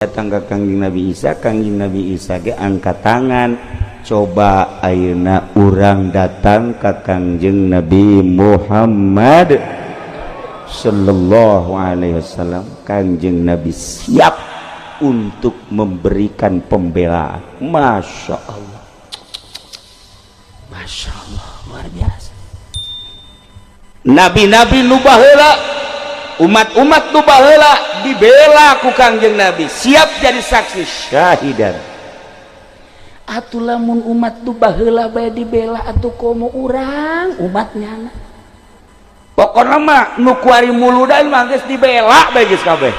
Datang ke Kangjeng Nabi Isa, Kangjeng Nabi Isa ge angkat tangan. Coba ayeuna urang datang ka Kangjeng Nabi Muhammad sallallahu alaihi wasallam, Kangjeng Nabi siap untuk memberikan pembelaan. Masya Allah, Masya Allah, luar biasa. Nabi-nabi nu baheula, umat-umat nu baheula dibela ku Kangjeng Nabi, siap jadi saksi syahidan. Atuh lamun umat nu baheula bae dibela, atuh komo urang umatnya. Pokona mah nu kuari muludan mah geus dibela bae geus kabeh.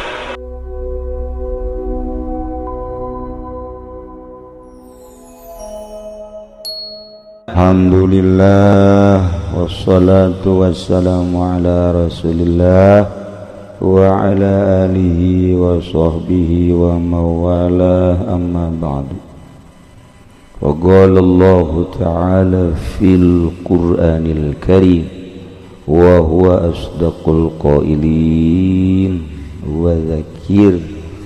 Alhamdulillah wassalatu wassalamu ala Rasulillah wa ala alihi wa sahbihi wa mawalah, amma ba'du. Wa qala Allah ta'ala fil Qur'anil Karim wa huwa asdaqul qailin wa dzakir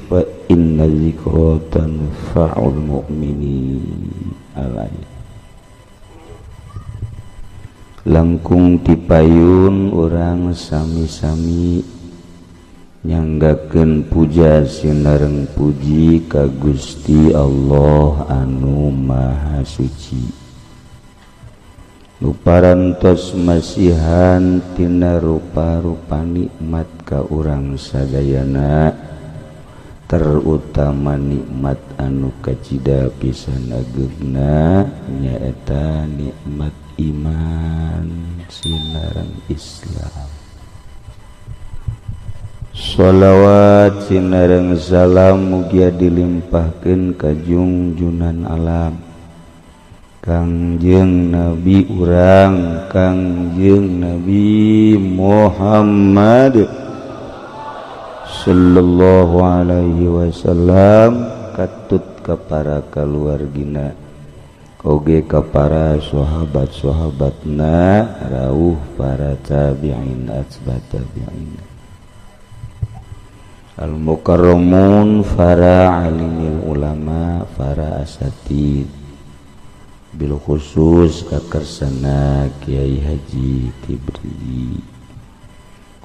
fa inna dzikra tanfa'ul mu'minin. Al-ayat. Langkung tipayun urang sami-sami nyanggakeun puja sinareng puji ka Gusti Allah anu Maha Suci. Nu parantos masihan tina rupa-rupa nikmat ka urang sadayana, terutama nikmat anu kacida pisan ageungna nyaeta nikmat iman sinareng Islam. Sholawat sinareng salam mugia dilimpahkeun ka junjunan alam Kangjeng Nabi urang Kangjeng Nabi Muhammad sallallahu alaihi wasallam, katut ka para kaluargina oge ka para sahabat-sahabatna, rauh para tabi'in atba tabi'in, al-mukarramun, para alimil ulama, para asatid, bil khusus kakarsana Kiai Haji Tibri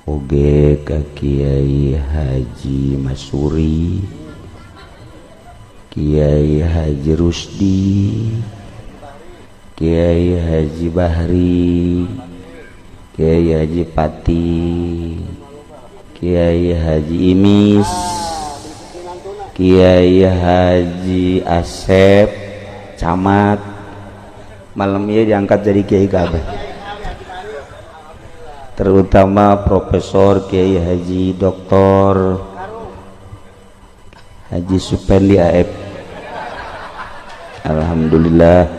oge ka Kiai Haji Masuri, Kiai Haji Rusdi, Kiai Haji Bahri, Kiai Haji Pati, Kiai Haji Imis, Kiai Haji Asep camat, malam ini diangkat jadi Kiai kabeh, terutama Profesor Kiai Haji Doktor Haji Supendi AF. Alhamdulillah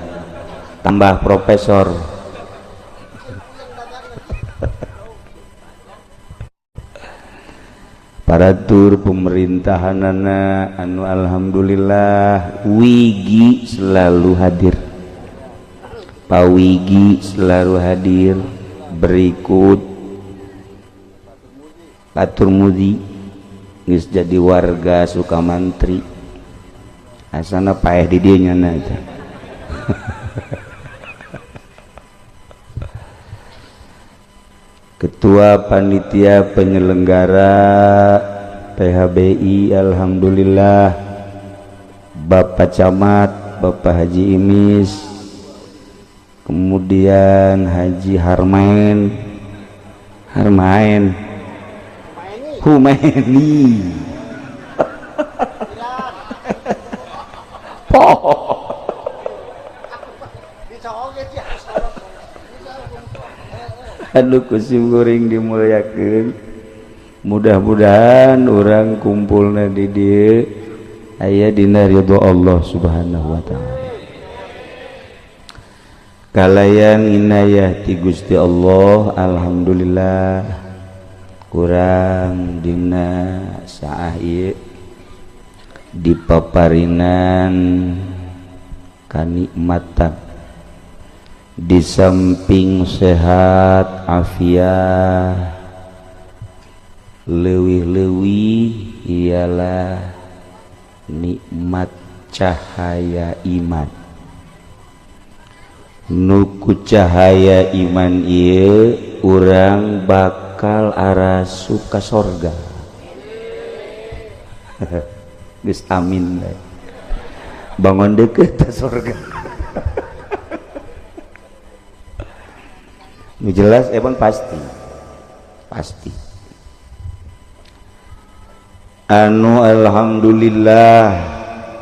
tambah profesor. Paratur pemerintahanana anu alhamdulillah Wigi selalu hadir, Pak Wigi selalu hadir, berikut Pak Turmudi geus jadi warga Sukamantri, asana paeh di dieu nyana eta. Ketua Panitia Penyelenggara PHBI alhamdulillah Bapak Camat, Bapak Haji Imis, kemudian Haji Harmain, Harmain Humaini. Aduh kusim goreng dimuliakeun. Mudah-mudahan orang kumpulna di dieu aya dina ridho Allah Subhanahu wa taala. Kalayan inayah ti Gusti Allah, alhamdulillah kurang dina saah ieu dipaparinan kanikmatan, di samping sehat afiat, leuwih-leuwih ialah Nikmat cahaya iman. Nuku cahaya iman ieu urang bakal arasup ka sorga. Geus amin bae. Bangun deukeut ka sorga. Nu jelas emang pasti. Pasti. Anu alhamdulillah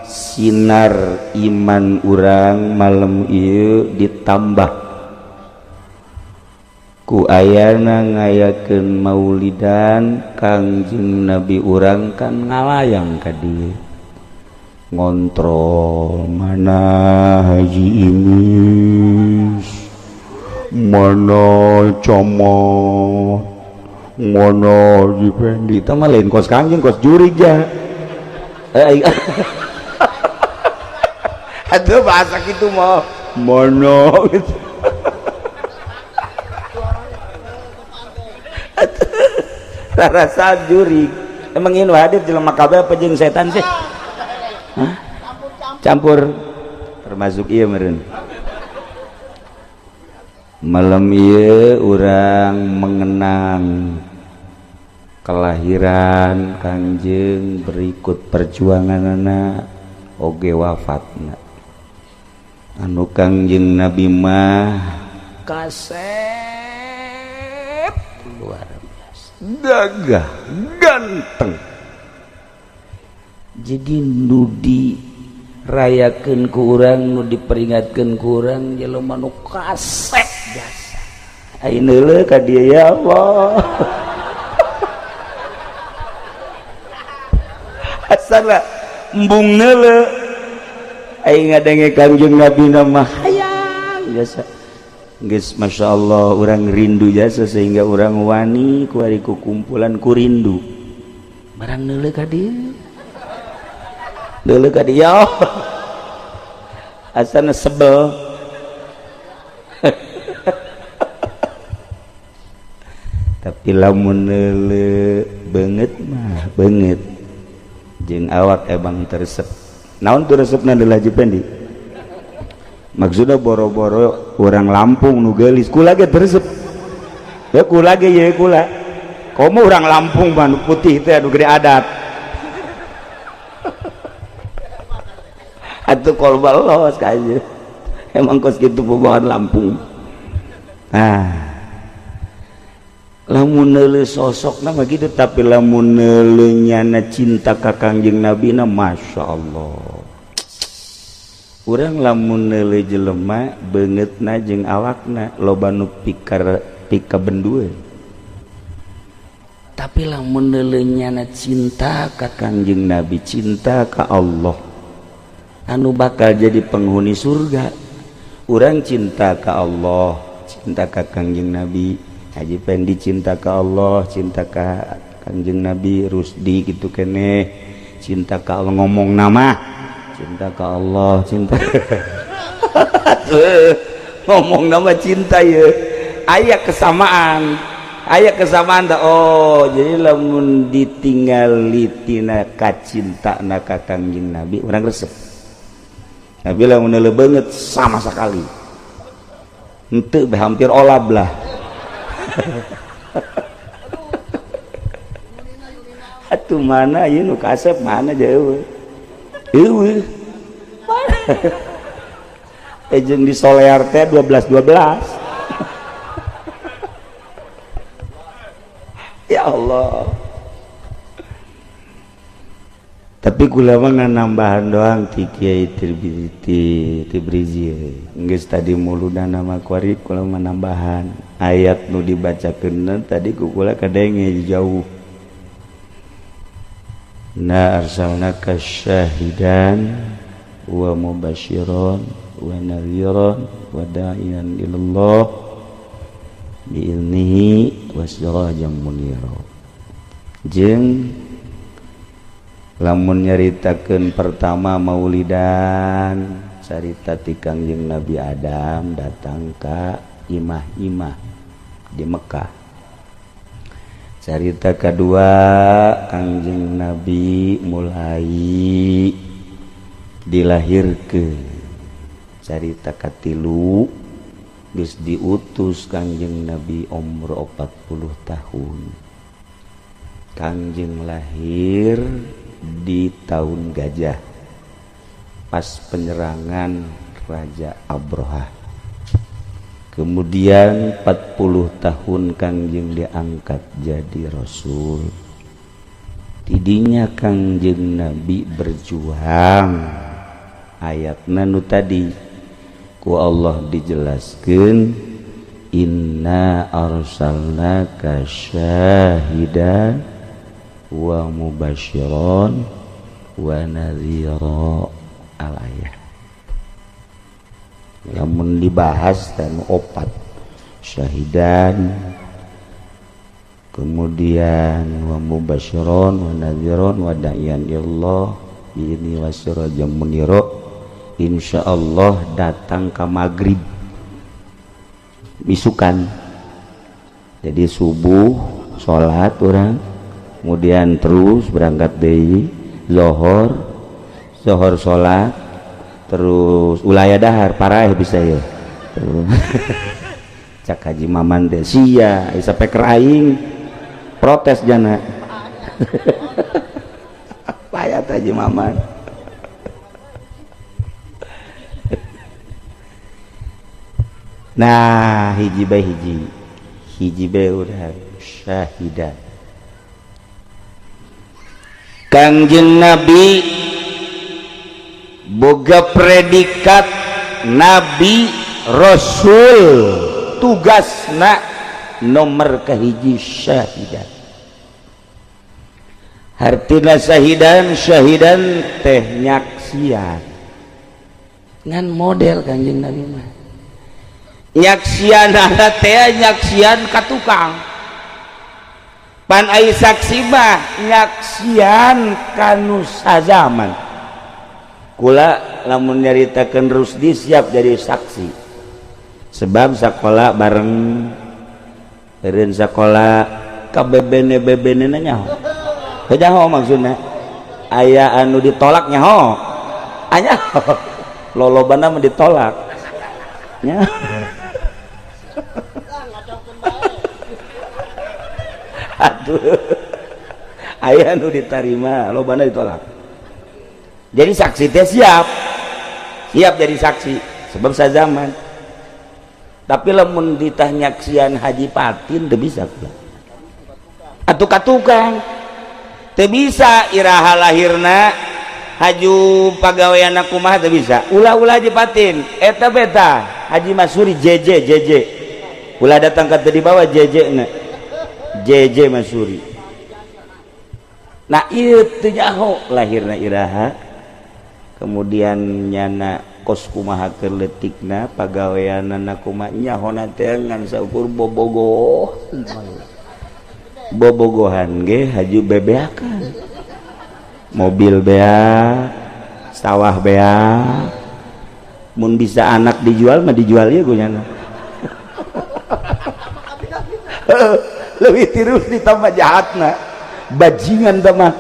sinar iman urang malam ieu ditambah ku ayana ngayakeun maulidan Kangjeng Nabi urang kan ngalayang ka dieu ngontrol mana Haji Imis, mana comot, mana Haji Pendi. Itu mah lain kos Kangjeng, kos jurig ja. Aduh bahasa gitu mah mana gitu. Rasa jurig. Emang ini hadir jelema kabeh apa jeung setan sih? Hah? Campur. Termasuk ieu meureun. Malam ieu urang mengenang kelahiran Kangjeng berikut perjuanganana oge wafatna. Anu Kangjeng Nabi mah kasep luar biasa, gagah, ganteng. Jadi nu dirayakeun ku urang, nu diperingatkeun ku urang jelema nu kasep biasa. Ayeuna leuh ka dieu ya Allah. Asal embung neuleuh aing ngadenge Kangjeng Nabi mah hayang jasa. Geus masyaallah urang rindu jasa sehingga urang wani ku ari ku kumpulan ku rindu. Barang neuleuh ka dieu. Neuleuh ka dieu ya Allah. Asana sebel. Tapi lamun neuleuh beungeut mah beungeut. Jeung awak emang teresep. Naon tuh resepna adalah Haji Pendi? Maksudnya boro-boro orang Lampung nu geulis kula ge teresep. Ya kula ge ye kula. Komo orang Lampung mah nu putih teh anu gede adat. Atuh kolbal los ka aja. Emang kos kitu bobohan Lampung. Nah, lamun neuleuh sosokna mah kitu, tapi lamun neuleuh nyana cinta ka Kangjeng Nabi na Masya Allah. Urang lamun neuleuh jelema beungeutna jeung awakna loba nu pika bendueun. Tapi lamun neuleuh nyana cinta ka Kangjeng Nabi, cinta ka Allah, anu bakal jadi penghuni surga. Urang cinta ka Allah, cinta ka Kangjeng Nabi. Haji Pendi cinta ka Allah, cinta ka Kangjeng Nabi, Rusdi gitu kene cinta ka Allah, ngomong nama cinta ka Allah, cinta ngomong nama cinta ya. Aya kesamaan, aya kesamaan dah. Oh, jadi lamun ditinggali tina kacinta na ka Kangjeng Nabi urang resep. Tapi lamun neuleuh beungeut sama sekali henteu, hampir olab lah. Atuh mana ieu nu kasep mana jauh. Eueuh. Jeung di Solear teh 12 12. Ya Allah. Tapi kula mah nambahan doang ti Kiai Tibrizi. Geus tadi muludana mah kuari kula mah nambahan ayat nu dibacakeun tadi ku kula kadenge jauh. Na arsalnaka syahidan wa mubasyiran wa nadhiran wa da'iyan ilallah biiznihi wa sirajan munira. Jeung lamun nyaritakeun pertama maulidan carita ti Kangjeng Nabi Adam datang ka imah-imah di Mekah. Carita kedua, Kangjeng Nabi mulai dilahirkeun. Carita katilu, geus diutus Kangjeng Nabi umur 40 tahun. Kangjeng lahir di tahun gajah pas penyerangan Raja Abrohah. Kemudian 40 tahun Kangjeng diangkat jadi rasul. Tidinya Kangjeng Nabi berjuang. Ayatna nu tadi ku Allah dijelaskeun, inna arsalnaka syahidan wa mubasyiran wa nadhira. Al-ayah. Lamun dibahas dan opat syahidan, kemudian wa mubasyiron wa nadhiron wa da'iyan ilallah bi'izni wa sirajan munira. Insyaallah datang ke maghrib bisukan. Jadi subuh salat orang, kemudian terus berangkat deui zuhur, zuhur salat, terus ulaya dahar paraeh bisa ya. Terus cak Haji Maman teh sia sampai aing protes jana. Payat Haji Maman. Nah, hiji bae hiji. Hiji bae urang syahidan. Kangjeng Nabi boga predikat nabi rasul, tugasna nomor kahiji syahidan. Hartina syahidan, syahidan teh nyaksian. Ngan model Kangjeng Nabi mah nyaksian teh nyaksian ka tukang. Pan ai saksi mah nyaksian kanu sazaman. Kula lamun nyaritakeun Rusdi siap jadi saksi. Sebab sakola bareng, eureun sakola ka bebene-bebene nyaho. Teu nyaho maksudna. Aya anu ditolak nyaho. Anya lolobana mah ditolak. Nya. Aduh. Aya anu ditarima, lobana ditolak. Jadi saksi teh siap. Siap jadi saksi sebab sazaman. Tapi lamun ditah nyaksian Haji Patin teu bisa kula. Atuh ka tukang. Teu bisa iraha lahirna haju pagaweanna kumaha teu bisa. Ulah-ulah Haji Patin eta beta Haji Masuri JJ JJ. Ulah datang ka teu dibawa JJ na. JJ Masuri. Nah ieu teu nyaho lahirna iraha. Kemudian nyana kos kumaha keur leutikna pagaweanana kumaha nyahona teh ngan saukur bobogoh. Bobogohan ge haju bebeakan. Mobil beak, sawah beak. Mun bisa anak dijual mah dijual ieu ku nyana. Leuwih tirus ditambah jahatna. Bajingan teh mah.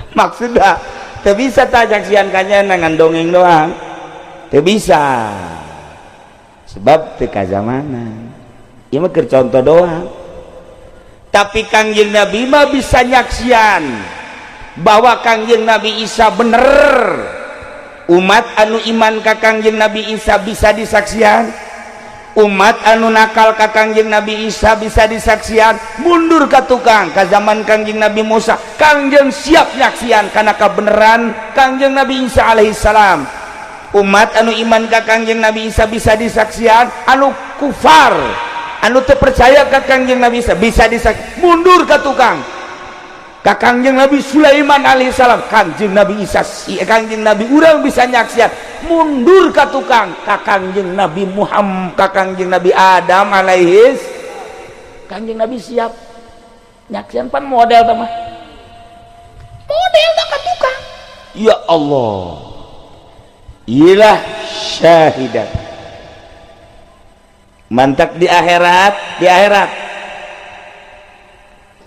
Maksudnya teu bisa tajaksian kanyana ngan dongeng doang. Teu bisa. Sebab teu kazamanan. Ieu mah keur contoh doang. Tapi Kangjeng Nabi mah bisa nyaksian bahwa Kangjeng Nabi Isa bener. Umat anu iman ka Kangjeng Nabi Isa bisa disaksian. Umat anu nakal ka Kangjeng Nabi Isa bisa disaksian. Mundur ka tukang ka zaman Kangjeng Nabi Musa, Kangjeng siap nyaksian kana kabeneran Kangjeng Nabi Isa alaihi salam. Umat anu iman ka Kangjeng Nabi Isa bisa disaksian, anu kufar anu teu percaya ka Kangjeng Nabi Isa bisa disaksian. Mundur ka tukang ka Kangjeng Nabi Sulaiman alaihi salam, Kangjeng Nabi Isa, Kangjeng Nabi urang bisa nyaksian. Mundur ka tukang ka Kangjeng Nabi Muhammad, ka Kangjeng Nabi Adam alaihis, Kangjeng Nabi siap nyaksian. Pan model tah mah model ka tukang. Ya Allah, ilah syahidat. Mantak di akhirat, di akhirat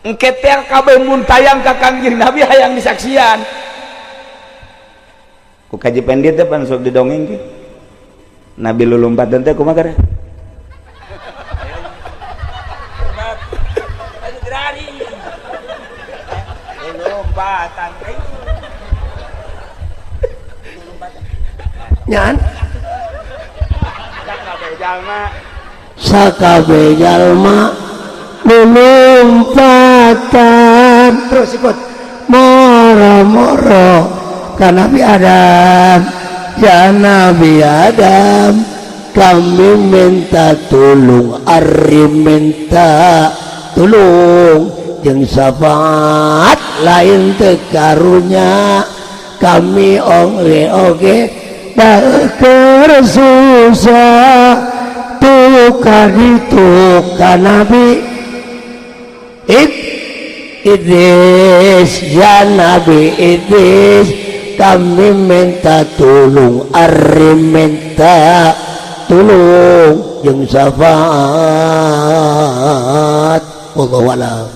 engke teh kabeh mun tayang ka Kangjeng Nabi hayang disaksian ku Kaji Pendi teh pan sok didongeng ke Nabi lulumpatan teh kumaha gara? Nyan sakabe jalma lulumpatan terus ikut moro-moro ka Nabi Adam, ya Nabi Adam, kami minta tulung, ari minta tulung jeung syafaat lain teu karunya kami oge oge keur susah tukar itu ka Nabi Idris, ya Nabi Idris, kami minta tulung, ari minta tulung jeung syafaat. Wallahu a'lam.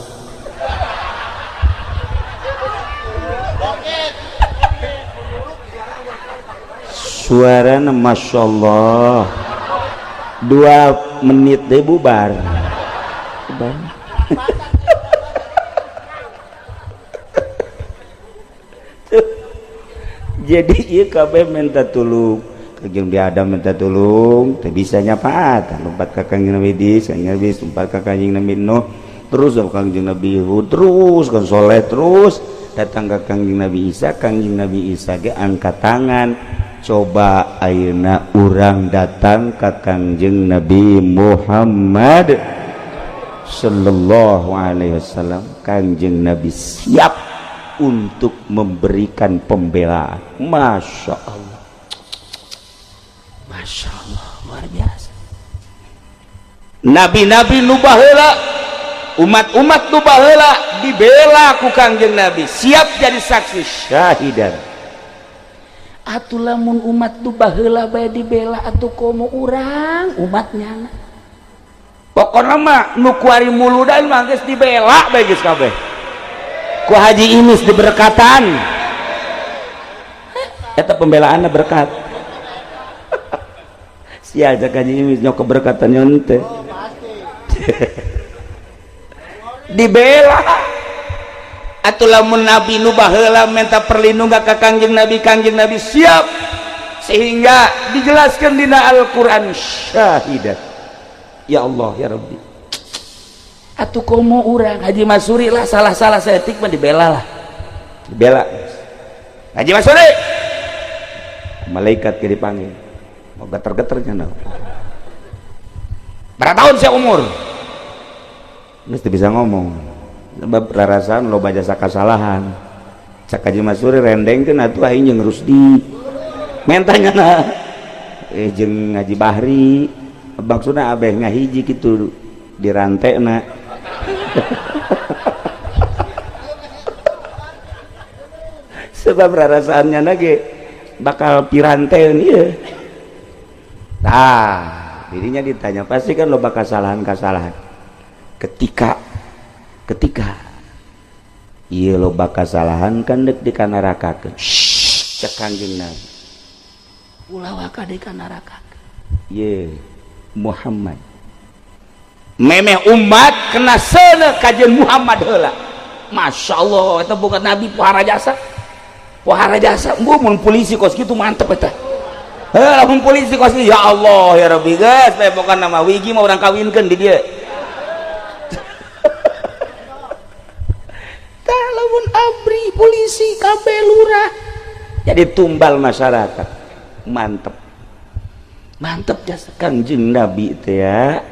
Suarana Masya Allah 2 menit deh bubar. Bubar. Jadi ieu kabeh minta tulung, Kangjeng Nabi Adam minta tulung, teu bisa nyapaat, lompat ka Kangjeng Nabi Idris, Kangjeng Nabi lompat ka Kangjeng Nabi Nuh, terus ka Kangjeng Nabi Hud, terus ka Soleh, terus datang ka Kangjeng Nabi Isa, Kangjeng Nabi Isa ge angkat tangan. Coba ayeuna urang datang ka Kangjeng Nabi Muhammad sallallahu alaihi wasallam, Kangjeng Nabi siap untuk memberikan pembelaan. Masya Allah, Masya Allah, luar biasa. Nabi-nabi nu baheula, umat-umat nu baheula dibela ku Kangjeng Nabi, siap jadi saksi syahidan. Atuh lamun umat nu baheula bae dibela, atuh komo urang umatnya. Pokona mah nu kuari muludan mah geus dibela bae geus kabeh. Ku Haji Imis diberkatan, eta pembelaanna berkat. Sia aja Haji Imis nyok keberkatan nyonte. Dibela. Atuh lamun nabi nu baheula minta perlindungan ka Kangjeng Nabi, Kangjeng Nabi siap, sehingga dijelaskan dina Al-Qur'an syahidat. Ya Allah ya Rabbi. Atuh komo urang Haji Masuri lah salah-salah saeutik mah dibela lah. Dibela. Haji Masuri. Malaikat ke dipanggil. Mau geter-geter nya. Berapa tahun saya umur? Geus teu bisa ngomong. Sebab rarasaan loba jasa kasalahan. Cak Haji Masuri rendengkeun atuh aing jeung Rusdi. Mentanya na. Jeung Haji Bahri. Maksudna abeh ngahiji kitu dirantekna. Sebab rarasaannya lagi bakal piranteun ieu. Tah, dirinya ditanya pasti kan loba kesalahan-kesalahan. Ketika ieu loba kesalahan kan deuk dikanarakakeun. Cek Kangjeng Nabi. Ulah waka dikanarakakeun. Ye Muhammad. Memeh umat kena seuneu kajeun Muhammad heula. Masya Allah, eta bukan nabi pohara jasa. Pohara jasa, mun polisi kos kitu mantep eta. Heuh, lamun polisi kos kitu, ya Allah ya Rabbi geus, bae bukan nama wigi mah urang kawinkeun di dieu. Tah lamun abri polisi kabeh lurah jadi tumbal masyarakat. Mantep. Mantep jasa Kangjeng Nabi teh ya.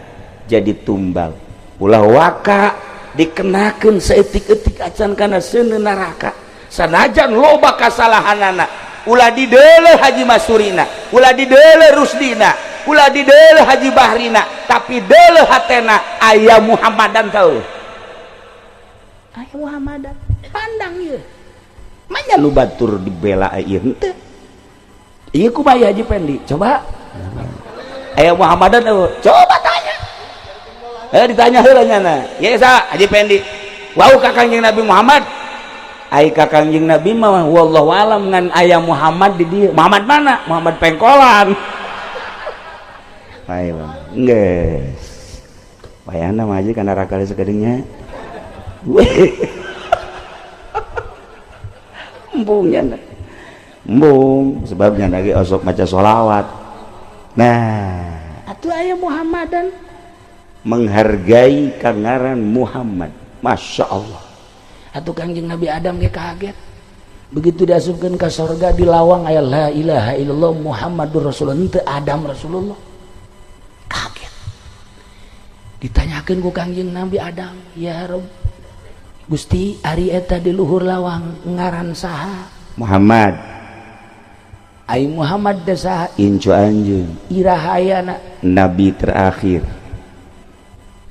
Jadi tumbal ulah waka dikenakeun saeutik-eutik acan kana seuneu neraka sanajan loba kasalahanana ulah dideuleuh Haji Masurina, ulah dideuleuh Rusdina, ulah dideuleuh Haji Bahrina, tapi deuleuh hatena aya Muhammadan tau, aya Muhammadan pandang ieu manya nu batur dibela ieu henteu ieu kumaha Haji Pendi coba aya Muhammadan eueuh coba tanya. Ditanya heula nyana. Ye sa Haji Pendi. Wau ka Kangjeng Nabi Muhammad. Ai ka Kangjeng Nabi mah wallahu alam ngan aya Muhammad di dieu. Muhammad mana? Muhammad Pengkolan. Ayo, geus. Wayahna mah haji kana rakal sakedeungnya. Embung nyana. Embung sebabnya lagi osok maca sholawat. Nah, atuh aya Muhammadan menghargai kangaran Muhammad. Masya Allah. Atuh Kangjeng Nabi Adam ge kaget. Begitu diasupkeun ka sorga di lawang aya la ilaha illallah Muhammadur Rasulullah, henteu Adam Rasulullah. Kaget. Ditanyakeun ku Kangjeng Nabi Adam, ya Rob, Gusti ari eta di luhur lawang ngaran saha? Muhammad. Ai Muhammad teh saha? Incu anjeun. Iraha ayana? Nabi terakhir.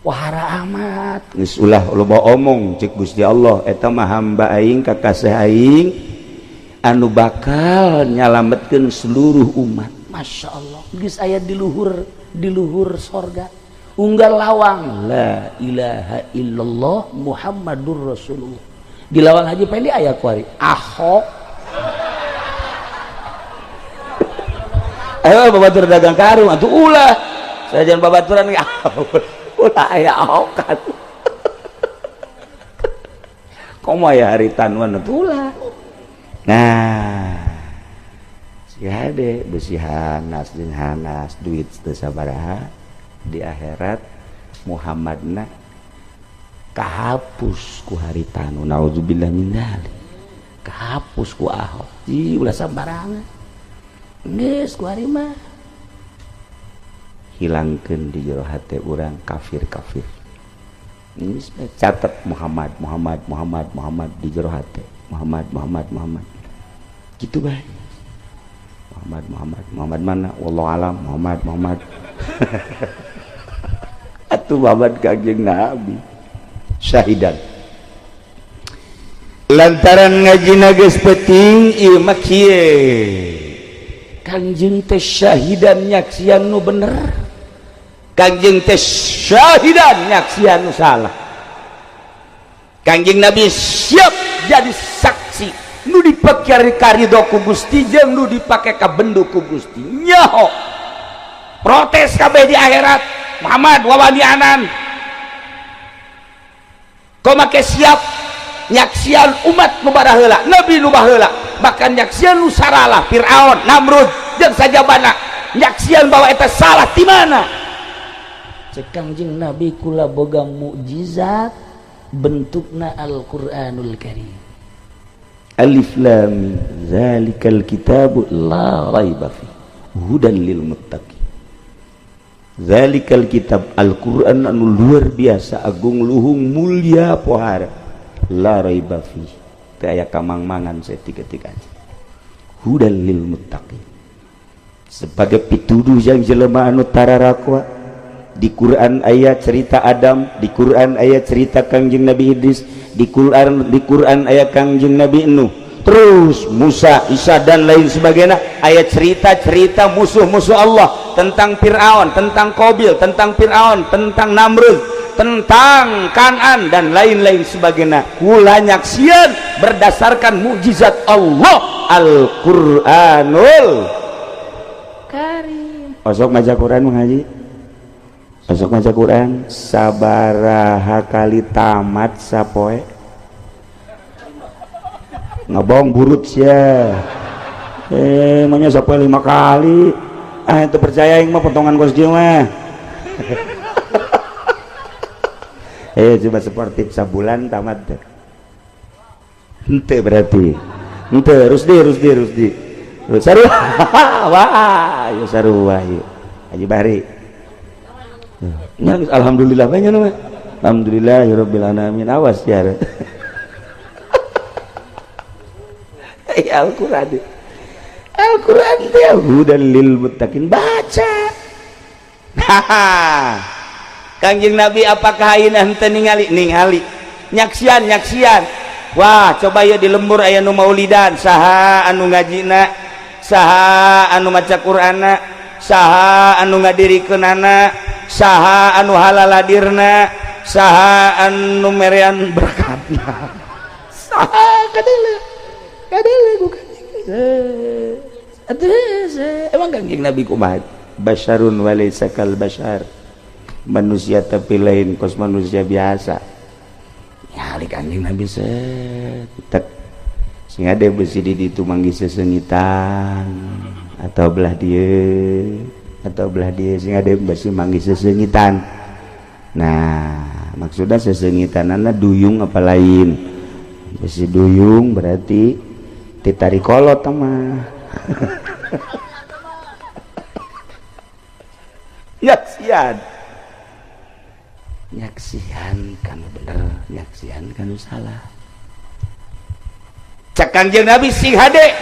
Wahara amat. Geus ulah loba omong cek Gusti Allah, eta mah hamba aing kakasih aing anu bakal nyalametkeun seluruh umat. Masya Allah. Geus aya di luhur sorga. Unggal lawang la ilaha illallah Muhammadur Rasulullah. Di lawang Haji Pendi aya kuari Ahok. Ayo babatur dagang karung atuh ulah. Sajan babaturan ge ulah aya Ahok kan. Komo aya haritan atuh ulah. Nah, si hade besi hanas jeung hanas duit teu sabaraha di akhirat Muhammadna kahapus ku haritanu, naudzubillah min dzalik. Kahapus ku Ahok. Ih, ulah sambarangan. Geus ku ari mah hilangkeun di jero hate urang kafir-kafir. Geus catet Muhammad Muhammad Muhammad Muhammad di jero hate. Muhammad Muhammad Muhammad. Gitu bae. Muhammad Muhammad Muhammad mana? Wallahu alam Muhammad Muhammad. Atuh Muhammad Kangjeng Nabi syahidan. Lantaran ngajina geus penting ieu mah kieu. Kangjeng teh syahidan nyaksian nu bener. Kangjeng teh syahidan nyaksian nu salah. Kangjeng Nabi siap jadi saksi nu dipake karido ku Gusti jeung nu dipake kabendu ku Gusti. Nyaho. Protes kabeh di akhirat. Muhammad wawanianan. Kau make siap nyaksian umat nu baraheula, nabi nu baheula, bahkan nyaksian nu saralah Firaun, Namrud jeung sajabana, nyaksian bahwa eta salah ti mana? Cek Kangjeng Nabi kula boga mukjizat bentukna Al-Qur'anul Karim. Alif lam mim zalikal kitabu la raiba fi hudan lil muttaqin. Zalikal kitab Al-Qur'an anu luar biasa agung luhung mulia pohara la raiba fi teu aya kamang-mangan saeutik-eutik aja. Hudan lil muttaqin. Sebagai pituduh yang jelema anu tararakwa. Di Quran aya cerita Adam, di Quran aya cerita Kangjeng Nabi Idris, di Quran aya Kangjeng Nabi Nuh, terus Musa, Isa dan lain sebagainya. Aya cerita-cerita musuh-musuh Allah tentang Fir'aun, tentang Qabil, tentang Fir'aun, tentang Namrud, tentang Kanan dan lain-lain sebagainya. Kula nyaksian berdasarkan mukjizat Allah Al-Qur'anul Karim. Osok maca Quran mengaji. Osok maca Quran sabaraha kali tamat sapoe. Ngabong burut sia. Maunya sapoe 5 kali. Ah itu percaya aing mah potongan kos dia mah. Coba sportif sabulan tamat deh. Henteu berarti. Henteu Rusdi. Sarua. Wah, ieu sarua ieu. Haji Bahri. Nya alhamdulillah banyak mah. Alhamdulillah ya rabbil alamin. Awas ya. Al-Qur'an. Al-Qur'an teh hudan lil muttaqin, baca. Kangjeng Nabi apakah ayeuna henteu ningali? Ningali. Nyaksian. Wah, coba ya di lembur aya nu maulidan, saha anu ngajina, saha anu maca Qur'anna, saha anu ngadirikeunana, saha anu halaladirna, saha anu merean berkatna, saha kadele kadele bukan. Emang Kangjeng Nabi kumaha? Basyarun walaysa kal basyar, manusia tapi lain kos manusia biasa. Ya Kangjeng Nabi set sing ada besi di ditu manggih sesengitan atau belah dia atau belah dia sing ada besi manggih sesengitan. Nah maksudnya sesengitanana duyung apa lain? Besi duyung berarti ditarik kolot mah. Nyaksian nyaksian kan bener, nyaksian kan salah. Cak Kangjeng Nabi sing hade,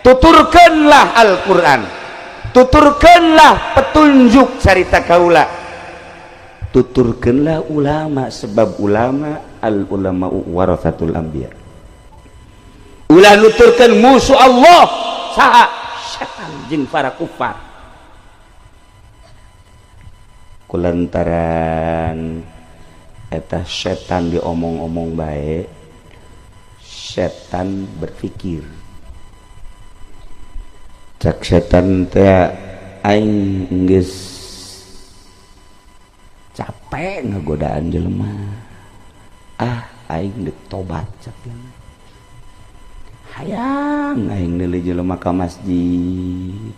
tuturkanlah Al-Quran, tuturkanlah petunjuk carita kaula, tuturkanlah ulama, sebab ulama al ulama warathatul anbiya. Ulah nuturkan musuh Allah saha setan jeung para kufar. Kulantaran eta setan diomong-omong bae, setan berpikir. Cak setan teh aing geus capek ngagodaan jelema, ah aing deuk tobat cak. Hayang aing deuli jelema ka masjid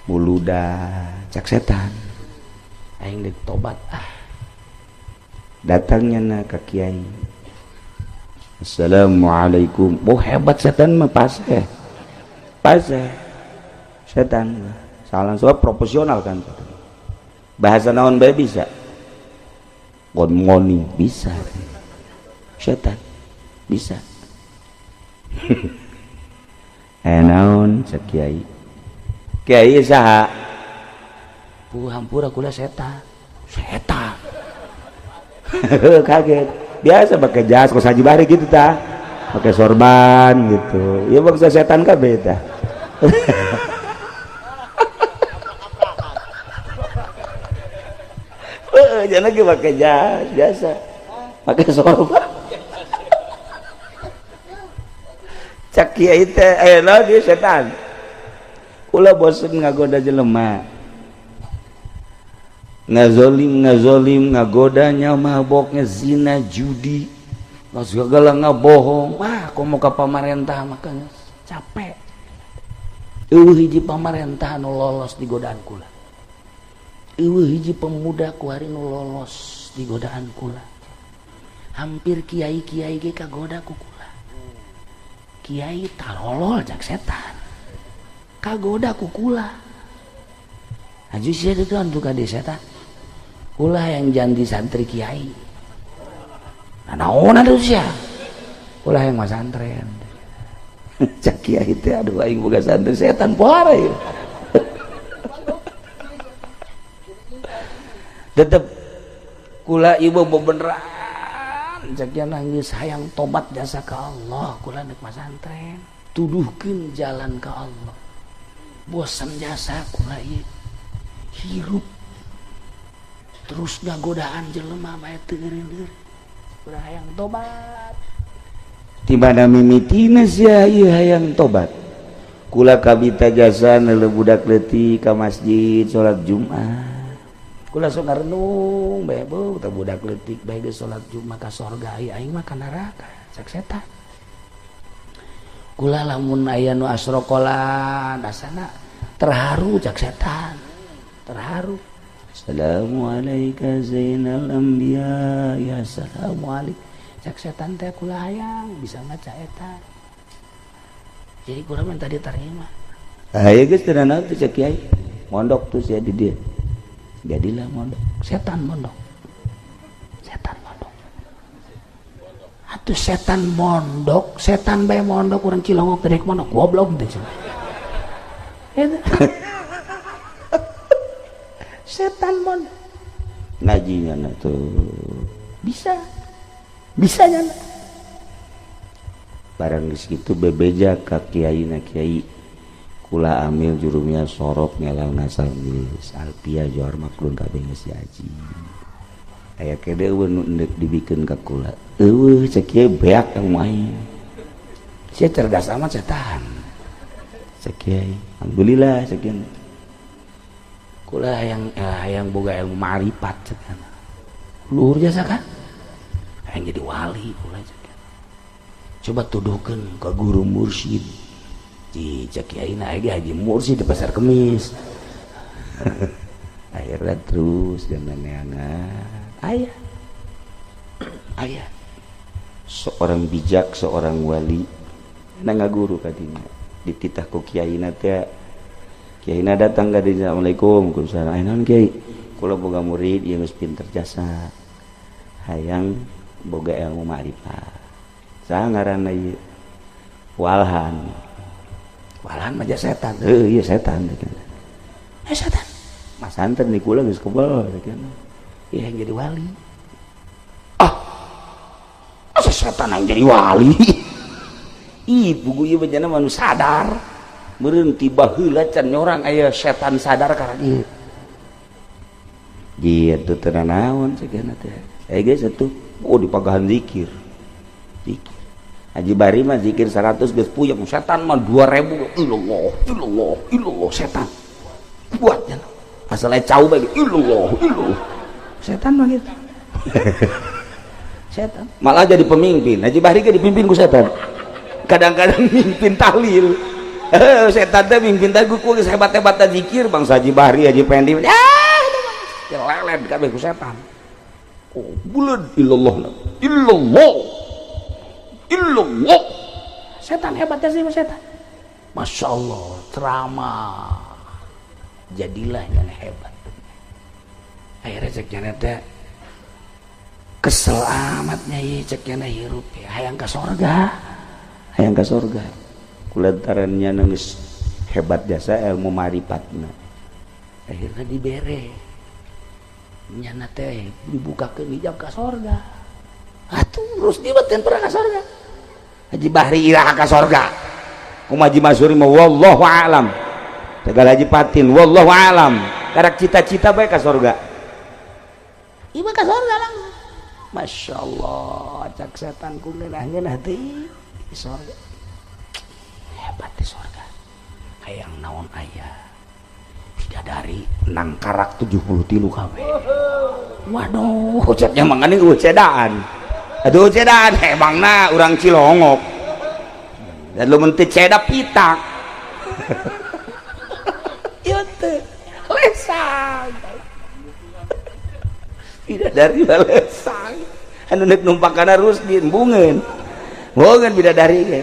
muluda cak setan, aing deuk tobat ah. Datangnya na ka kiai, assalamualaikum. Oh hebat setan mah, paseh paseh setan salah soal proporsional kan, bahasa naon bae bisa, good morning bisa, setan bisa. Naon cek kiai, kiai saha? Hampura kula setan setan. Kaget. Biasa pakai jas kos Haji Bahri gitu ta, pakai sorban gitu ya, bangsa setan kabeh tah. Jangan lagi pakai jas biasa, pakai sorban. Cak kiai teh aya dia setan. Kula bosen ngagoda jelema, ngazolim ngazolim ngagodanya, maboknya, zina, judi, segala ngabohong. Wah, komo ka pamarentah makanya capek. Eueuh hiji pamarentah nu lolos di godaan kula. Eueuh hiji pemuda kuari nu lolos di godaan kula. Hampir kiai-kiai ge kagoda ku kula. Kiai tarolol jak setan, kagoda ku kula. Aju sia itu antu ka setan. Kula yang janti santri kiai. Nah naon atuh sia? Kula yang masantren. Cak kiai teh aduh aing boga santri setan pohara ieu. Tetep kula ieu bebeneran cak kiai nangis hayang tobat jasa ka Allah, kula nek masantren, tuduhkeun jalan ka Allah. Bosan jasa kula ieu. Hirup terus ngagodaan jelema bae teu eureun-eureun. Udah hayang tobat. Di mana mimitina sia ieu hayang tobat? Kula kabita jasa neuleuh budak leutik ka masjid salat Jumat. Kula sok ngarenung bae beuh teh budak leutik bae geus salat Jumat ka sorga, aing mah ka neraka cak setan. Kula lamun aya nu asrokolan asana terharu cak setan. Terharu. Assalamualaikum zainal anbiya ya assalamualaikum. Cak setan teh kula hayang bisa maca eta. Jadi kula mah tadi terima. Haye geus teu naon teh cak kiai. Mondok tuh sia di dieu. Jadilah mondok. Setan mondok. Setan mondok. Atuh setan mondok, setan bae mondok urang Cilongok teh mondok goblok teh. Eta. Setan mondok. Ngajinya na tuh bisa. Bisa nyana. Barang geus kitu bebeja ka kiai na kiai. Kula amil jurumnya sorok ngelal ngasal geus alpia johar maklun kabeh geus diaji. Aya kede eueuh nu endek dibikeun ka kula. Eueuh cek kieu beak yang main. Sia cerdas amat setan. Cek kiai. Alhamdulillah cek kieu. Kula hayang boga ilmu ma'rifat cek kieu. Luhur jasa kan? Hayang jadi wali kula cek kieu. Coba tuduhkeun ka guru mursyid. Di cek kiai na ge haji mursyid di pasar kemis. Akhirnya terus jangan neangan. Ayah. Ayah. Seorang bijak, seorang wali na ngaguru kadinya. Dititah ku kiaina teh. Kiaina datang ka dinya, "Assalamualaikum." Waalaikumsalam. "Aya naon kiai?" "Kula boga murid ieu geus pinter jasa. Hayang boga ilmu ma'rifat." Saha ngaranna ieu? Walhan. Walhan mah setan. Heuh, ieu setan. Eh setan. Mas santen di kula geus kebel cenah. Ieu yang jadi wali. Ah. Asa setan yang jadi wali? Ih, pugu ieu bencana mah nu sadar. Meureun ti baheula can nyorang aya setan sadar karena ieu. Gitu teu naon cenah teh. Aya geus atuh. Oh dipagahan zikir. Zikir. Haji Bari mah zikir 100 geus puyeng, setan mah 2000. Illallah, illallah, illallah setan. Buat nya. Asal aya cau bae illallah, illallah. Setan mah gitu. Setan malah jadi pemimpin. Haji Bahri ge dipimpin ku setan. Kadang-kadang mimpin tahlil. Setan teh mimpin tahlil ku geus hebat-hebat zikir bangsa Haji Bahri, Haji Pendi. Ah, lelet kabeh ku setan. Oh, buleud illallah. Illallah. Illallah. Setan hebatnya sih setan. Masya Allah, ceramah. Jadilah yang hebat. Akhirnya cek nyana teh kesel amatnya ieu cek nyana hirup ya hayang ka sorga. Hayang ka sorga. Kulantaran nyana geus hebat jasa ilmu marifatna. Akhirnya dibere. Nyana teh dibukakeun hijab ka sorga. Atuh terus dia mah pernah ka sorga. Haji Bahri iraha ka sorga. Kumaha Haji Masuri mah wallahu alam. Tegal Haji Patin wallahu alam. Karak cita-cita bae ka sorga. Ieu mah ka sorga langsung. Masya Allah, cak setan ku ngeunah-ngeunah teh di sorga. Hebat di sorga. Hayang naon aya. Bidadari nangkarak 73 kabeh. Waduh, ceknya mangane eueuh cedaan. Aduh cedaan emangna urang Cilongok. Dan lu menteh ceda pitak. Ieu teh lesang. Bidadari lesang. Anu nek numpak kana Rusdin bungeun. Bungeun bidadari ge.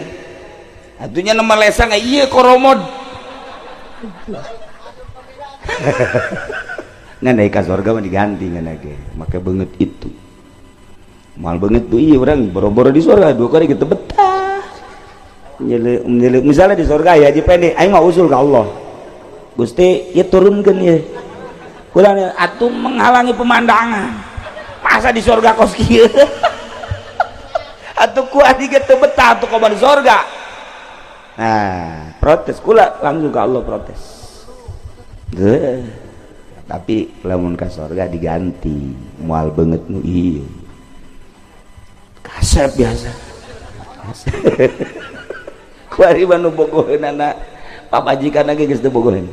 Atunya nama lesang ieu koromod. Ngan ka surga mah diganti ngan ge. Make beungeut itu. Moal beungeut tuh ieu urang boro-boro di surga dua kali gitu betah. Nyele, nyele, misalnya di surga ya Haji Pendi, aing mah usul ke Allah. Gusti, ieu turunkeun ieu. Kurang atuh menghalangi pemandangan. Masa di surga kos kieu? Atuh ku adi ge teu betah atuh komo di surga. Nah, protes kula langsung ke Allah protes. Deuh. Tapi lamun ka surga diganti, moal beungeut nu ieu. Kasep biasa. Kuari mah nu bogoheunana pamajikanna ge geus teu bogoheun.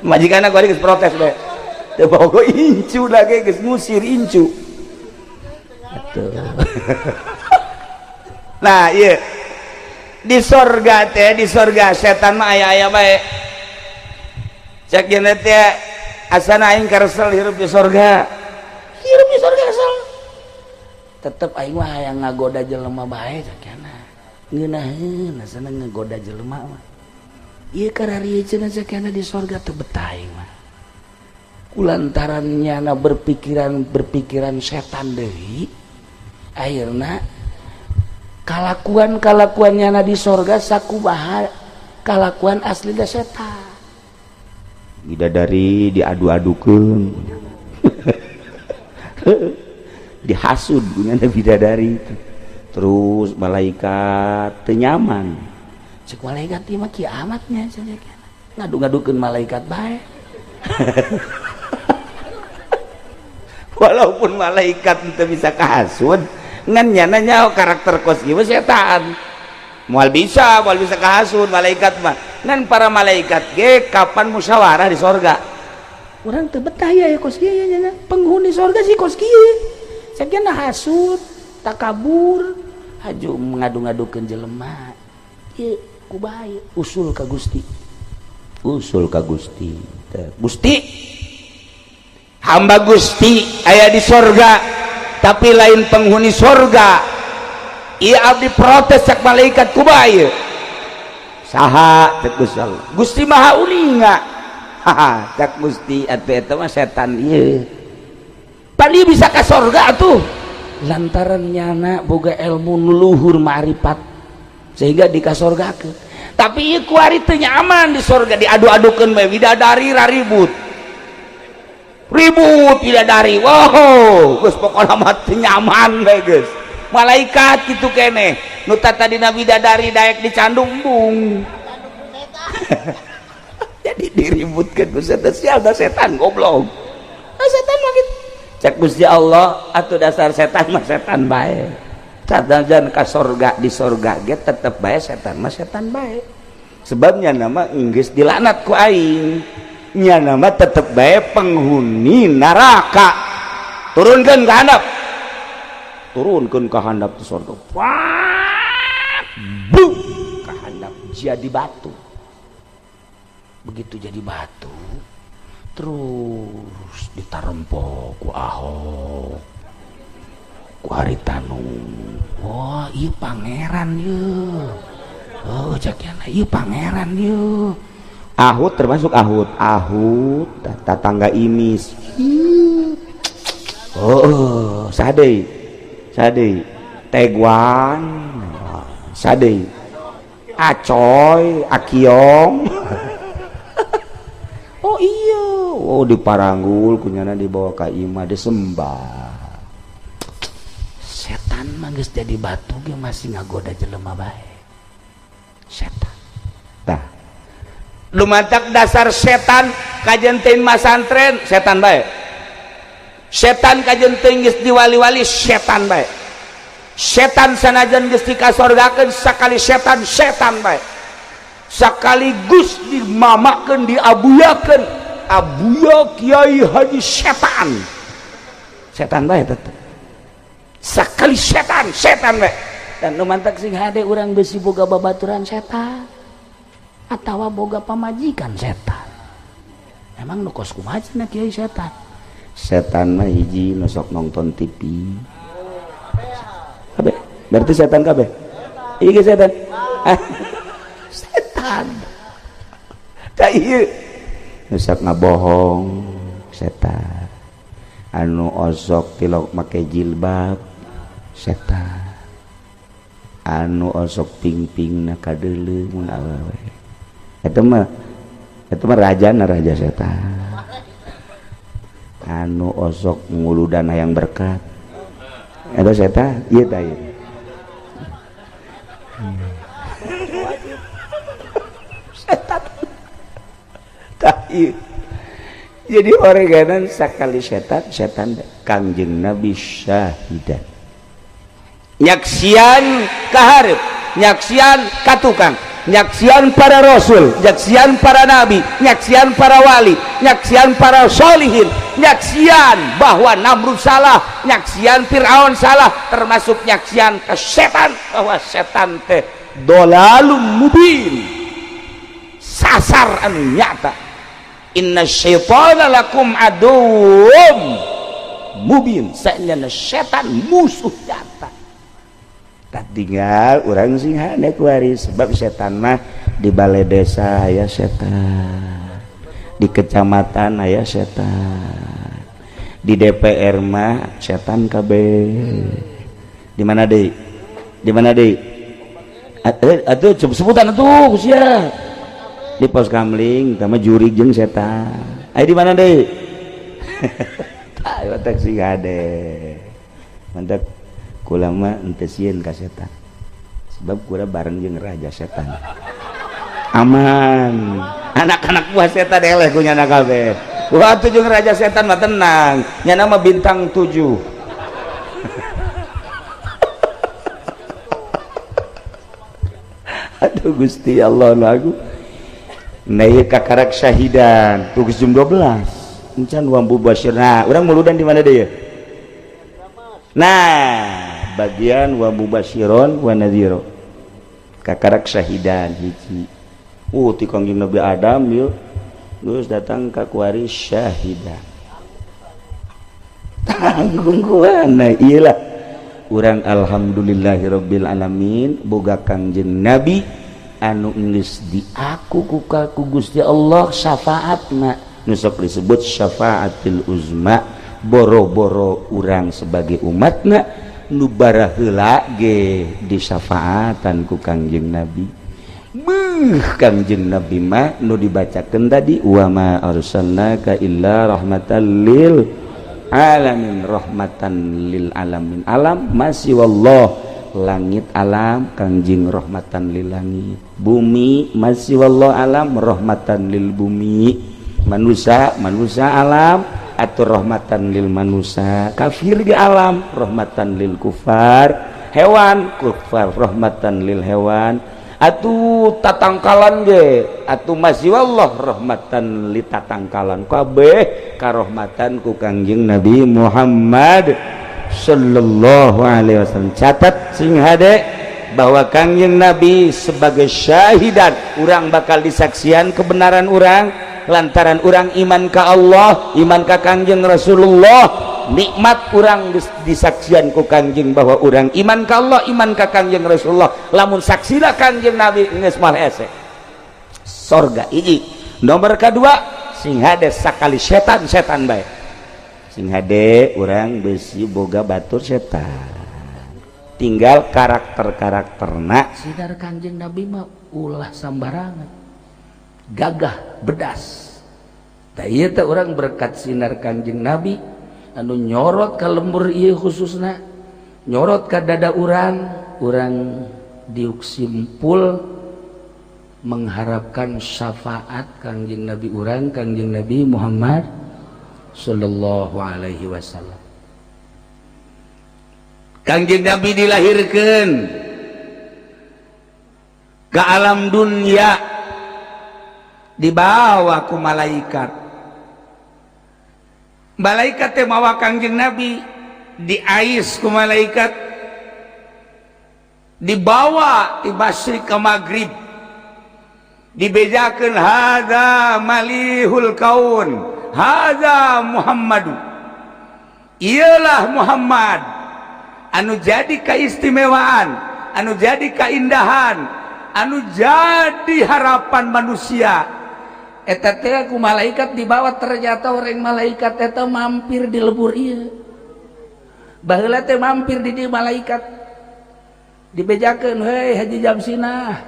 Majikanna kuari geus protes bae. Teu bogoh incu lagi geus ngusir incu. Atuh. Nah, iya. Di sorga teh, di sorga setan mah aya-aya bae. Cek geuna teh asana aing karesel hirup di sorga. Hirup di sorga kesel. Tetep aing mah hayang ngagoda jelema bae cek cenah. Ngeunaheun asana ngagoda jelema mah. Ieu kararieu cenah cek cenah di sorga teu betah aing mah. Kulantaran nyana berpikiran setan deui, akhirna kalakuan-kalakuan nyana di sorga sakumaha kalakuan asli da setan. Bidadari diadu-adukeun. Dihasud punya bidadari itu. Terus malaikat teu nyaman. Cek malaikat ieu mah kiamatnya cenah. Ngadu-ngadukeun malaikat bae. Walaupun malaikat teu bisa kahasud, ngan nyana nyaho karakter kos kieu setan. Moal bisa kahasud malaikat mah. Ngan para malaikat ge kapan musyawarah di sorga? Urang teu betah ya kos kieu nya nyana. Penghuni sorga sih kos kieu. Sakieu hasud, takabur, haju ngadu-ngadukeun jelema. Ieu ku bae usul ka Gusti. Usul ka Gusti. Gusti, hamba Gusti aya di sorga tapi lain penghuni sorga. Ieu abdi protes cak malaikat kumaha ieu? Saha cek Gusti Allah? Gusti Maha Uninga. Haha, cak Gusti atuh eta mah setan ieu. Pan ieu bisa ka sorga atuh. Lantaran nyana boga ilmu nu luhur ma'rifat sehingga dikasorgakeun. Tapi ieu kuari teu nyaman di sorga, diadu-adukeun bae bidadari raribut. Ribut bidadari. Wow, geus pokona mah teu nyaman bae geus. Malaikat kitu keneh, nu tadina bidadari daek dicandung embung. Jadi diributkeun ku setan, sial da setan goblok. Ah setan mah kitu. Cek Gusti Allah atuh dasar setan mah setan bae. Sanajan ka sorga di sorga ge tetep bae setan mah setan bae. Sebabnya nama geus dilaknat ku aing. Nya nama tetep bae penghuni neraka. Turunkeun ka handap. Turunkeun ka handap di sorga. Wah, bu ka handap jadi batu. Begitu jadi batu, terus ditarempo ku Ahok, ku Haritanu. Wah, ieu pangeran ieu. Oh, cakiana ieu pangeran ieu. Ahut termasuk ahut, ahut tatangga imis. Oh, sade. Sade. Teguan, sade. Acoy, Akiong. Oh iya, oh diparanggul kunyana dibawa ka imah disembah. Setan mah geus jadi batu ge masih ngagoda jelema bae. Setan. Tah. Lumatak dasar setan kajen teuing masantren setan bae. Setan kajen teuing geus diwali-wali setan bae. Setan sanajan geus dikasorgakeun sakali setan setan bae. Sekaligus dimamakeun diabuyakeun abuya Kiai Haji setan. Setan bae tetep. Sekali setan setan bae. Dan nu mantak sing hade urang besi boga babaturan setan atawa boga pamajikan setan. Emang nu kos kumaha cenah kiai setan? Setan mah hiji nu sok nonton TV. Kabeh. Berarti setan kabeh. Ieu ge setan. Setan. Tah ieu nu sok ngabohong setan. Anu osok tilok make jilbab setan. Anu osok ping-pingna kadeuleu mun awewe. Eta mah rajana raja setan. Anu osok nguludan hayang berkat. Eta setan, ieu tah ieu. Setan. Tah ieu. Jadi oreganan sakali setan, setan Kangjeng Nabi syahidan. Nyaksian kaharep, nyaksian katukang, nyaksian para rasul, nyaksian para nabi, nyaksian para wali, nyaksian para solihin, nyaksian bahwa Namrud salah, nyaksian Fir'aun salah, termasuk nyaksian ke setan bahwa setan teh dolalum mubin, sasar anu nyata. Inna syaitana lakum aduwwum mubin, saenyana setan musuh nyata. Tak tinggal urang sing hade kuari sebab setan mah di balai desa aya setan, di kecamatan aya setan, di DPR mah setan kabeh. Di mana deui? Di mana deui? Atuh sebutan atuh sia. Di pos kamling tah mah jurig jeung setan. Aya di mana deui? Tah mantap sing hade. Mantap kula mah henteu sieun ka setan. Sebab kula bareng jeung raja setan. Aman. Anak-anak buah setan eleh ku nyana kabeh. Wah, tujuh raja setan mah tenang, nyana mah bintang 7. Aduh Gusti Allah lagu. Nah ieu kakarak syahidan, tugas jam 12. Encan wa mubashir. Nah, urang muludan di mana deui? Nah, bagian wa mubasyiron wa nadhiro. Kakarak syahidan hiji. Ti Kangjeng Nabi Adam yeuh geus datang ka kuari syahidan. Tanggung kuana ieu lah. Urang alhamdulillahirabbil alamin boga Kangjeng Nabi anu geus diaku ku Gusti Allah syafaatna. Nu sok disebut syafaatil uzma, boro-boro urang sebagai umatna nu baraheula ge disyafaatan ku Kangjeng Nabi. Beuh, Kangjeng Nabi mah nu dibacakeun tadi wa ma arsalnaka illa rahmatan lil alamin, rahmatan lil alamin. Alam masih wallah, langit alam Kangjeng rahmatan lil langit, bumi masih wallah alam rahmatan lil bumi, manusia manusia alam atau rahmatan lil manusia, kafir ge alam rahmatan lil kufar, hewan kufar rahmatan lil hewan, atuh tatangkalan ge atuh masih wallah rahmatan li tatangkalan, kabeh karahmatan ku Kangjeng Nabi Muhammad sallallahu alaihi wasallam. Catat sing hade bahwa Kangjeng Nabi sebagai syahidan, urang bakal disaksian kebenaran urang lantaran urang iman ka Allah, iman ka Kangjeng Rasulullah. Nikmat urang disaksian ku Kangjeng bahwa urang iman ka Allah, iman ka Kangjeng Rasulullah. Lamun saksina Kangjeng Nabi geus moal hese sorga. Hiji nomor kedua, sing hade sakali setan setan bae, sing hade urang besi boga batur setan, tinggal karakter-karakterna. Sinar Kangjeng Nabi mah ulah sambarangan, gagah bedas. Tah ieu teh urang berkat sinar Kangjeng Nabi anu nyorot ka lembur ieu, khususna nyorot ka dada urang, urang diuk simpul mengharapkan syafaat Kangjeng Nabi urang, Kangjeng Nabi Muhammad sallallahu alaihi wasallam. Kangjeng Nabi dilahirkeun ke alam dunia dibawa ku malaikat. Malaikat teh mawa Kangjeng Nabi, diais ku malaikat, dibawa di masyrik ke maghrib, dibejakeun hadza malihul kaun, hadza Muhammadu, iyalah Muhammad anu jadi keistimewaan, anu jadi keindahan, anu jadi harapan manusia. Eta teh ku malaikat dibawa, ternyata orang malaikat eta mampir di lebur ieu. Baheula teh mampir di dieu malaikat, dibejakeun, hei Haji Jamsinah,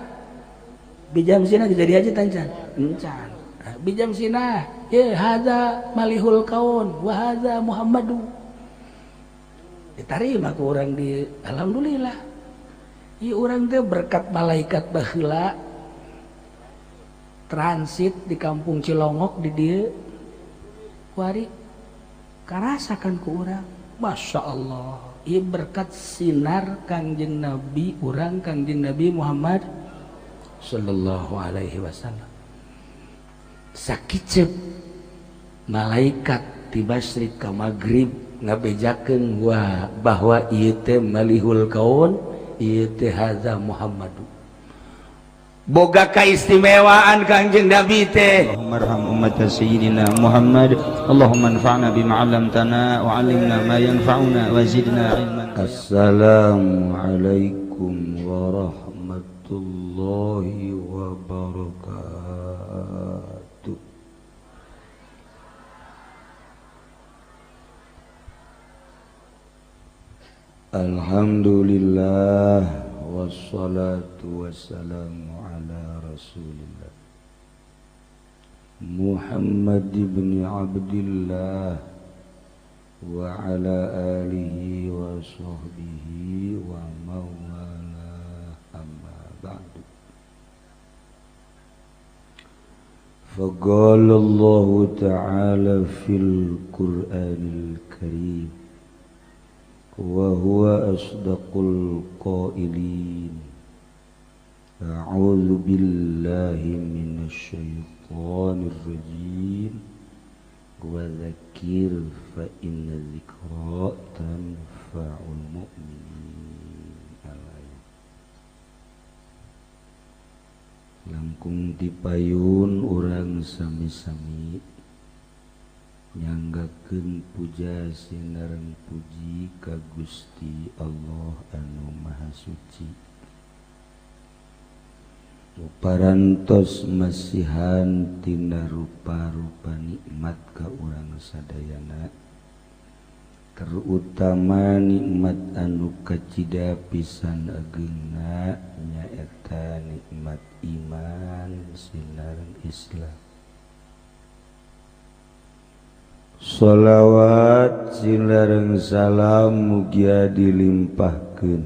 Bijamsinah jadi haji tancan encan, Bijamsinah ye hadza malihul kaun wa hadza Muhammadu. Diterima ku urang di alhamdulillah. Ieu urang teh berkat malaikat baheula transit di kampung Cilongok di dieu kuari karasakan ku urang, Masya Allah, ieu berkat sinar Kangjeng Nabi urang, Kangjeng Nabi Muhammad sallallahu alaihi wasallam. Sakicep malaikat di masyrik ka maghrib ngabejakeun wah bahwa ieu teh malihul kaun, ieu teh hadza Muhammadu. Boga keistimewaan Kangjeng Nabi teh. Allahumma arham ummat sayyidina Muhammad, Allahumma anfa'na bima 'allamtana wa 'allimna ma yanfa'una wa zidna ilman. Assalamualaikum warahmatullahi wabarakatuh. Alhamdulillah wassalatu wassalamu ala Rasulillah Muhammad ibn Abdillah wa ala alihi wa sahbihi wa mawala, amma ba'du. Faqala Allah ta'ala fil Qur'anil Karim wa huwa asdaqul qailin. A'udzu billahi minasy syaithanir rajim. Wa dzakir fa inna dzikra tanfa'ul mu'minin. Langkung dipayun urang sami-sami nyanggakeun puja sinareng puji ka Gusti Allah anu Maha Suci. Parantos masihan tina rupa-rupa nikmat ka urang sadayana, terutama nikmat anu kacida pisan ageungna nyaeta nikmat iman sinareng Islam. Sholawat sinareng salam mugia dilimpahkeun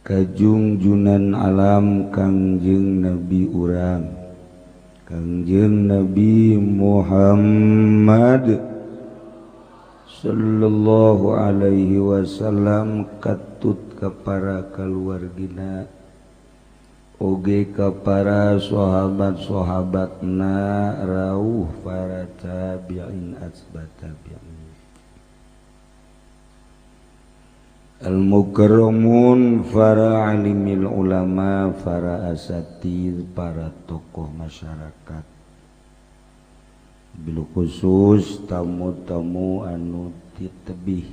ka junjunan alam Kangjeng Nabi urang, Kangjeng Nabi Muhammad sallallahu alaihi wasallam, katut ka para kaluargina oge ka para sahabat-sahabatna rauh para tabi'in asbat tabi'in. Al-mukarramun, para alimil ulama, para asatid, para tokoh masyarakat, bil khusus tamu-tamu anu titebih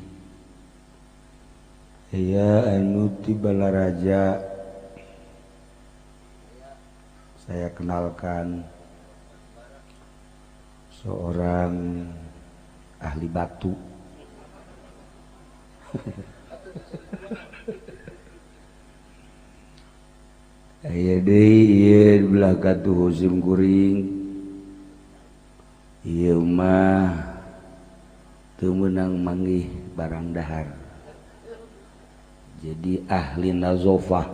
aya anu ti Balaraja. Saya kenalkan seorang ahli batu. Aya deui ieu belah katuh sim kuring. Ieu mah teu meunang manggih barang dahar. Jadi ahli nazofah,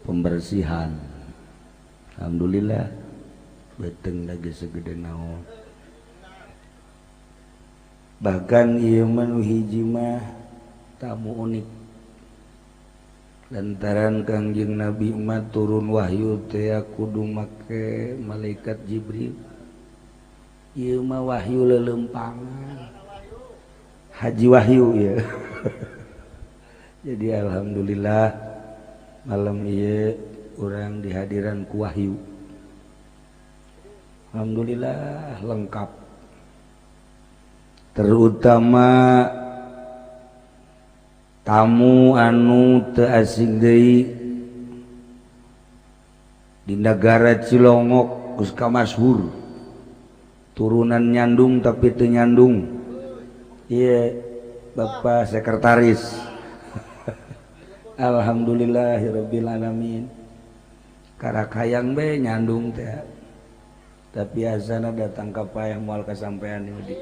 pembersihan. Alhamdulillah beteng lagi segede naon. Bahkan ieu mah nu hiji mah tamu unik. Lantaran Kangjeng Nabi mah turun wahyu teh kudu make malaikat Jibril. Ieu mah wahyu leuleumpangan. Haji Wahyu ya. Jadi alhamdulillah malam ieu urang dihadiran ku wahyu. Alhamdulillah lengkap. Terutama tamu anu teu asing deui di negara Cilongok geus kamasyhur. Turunan nyandung tapi teu nyandung. Ieu Bapak Sekretaris. Alhamdulillahirabbil alamin. Karakayang be nyandung teh. Tapi azana datang ka payah moal kasampean ieu di.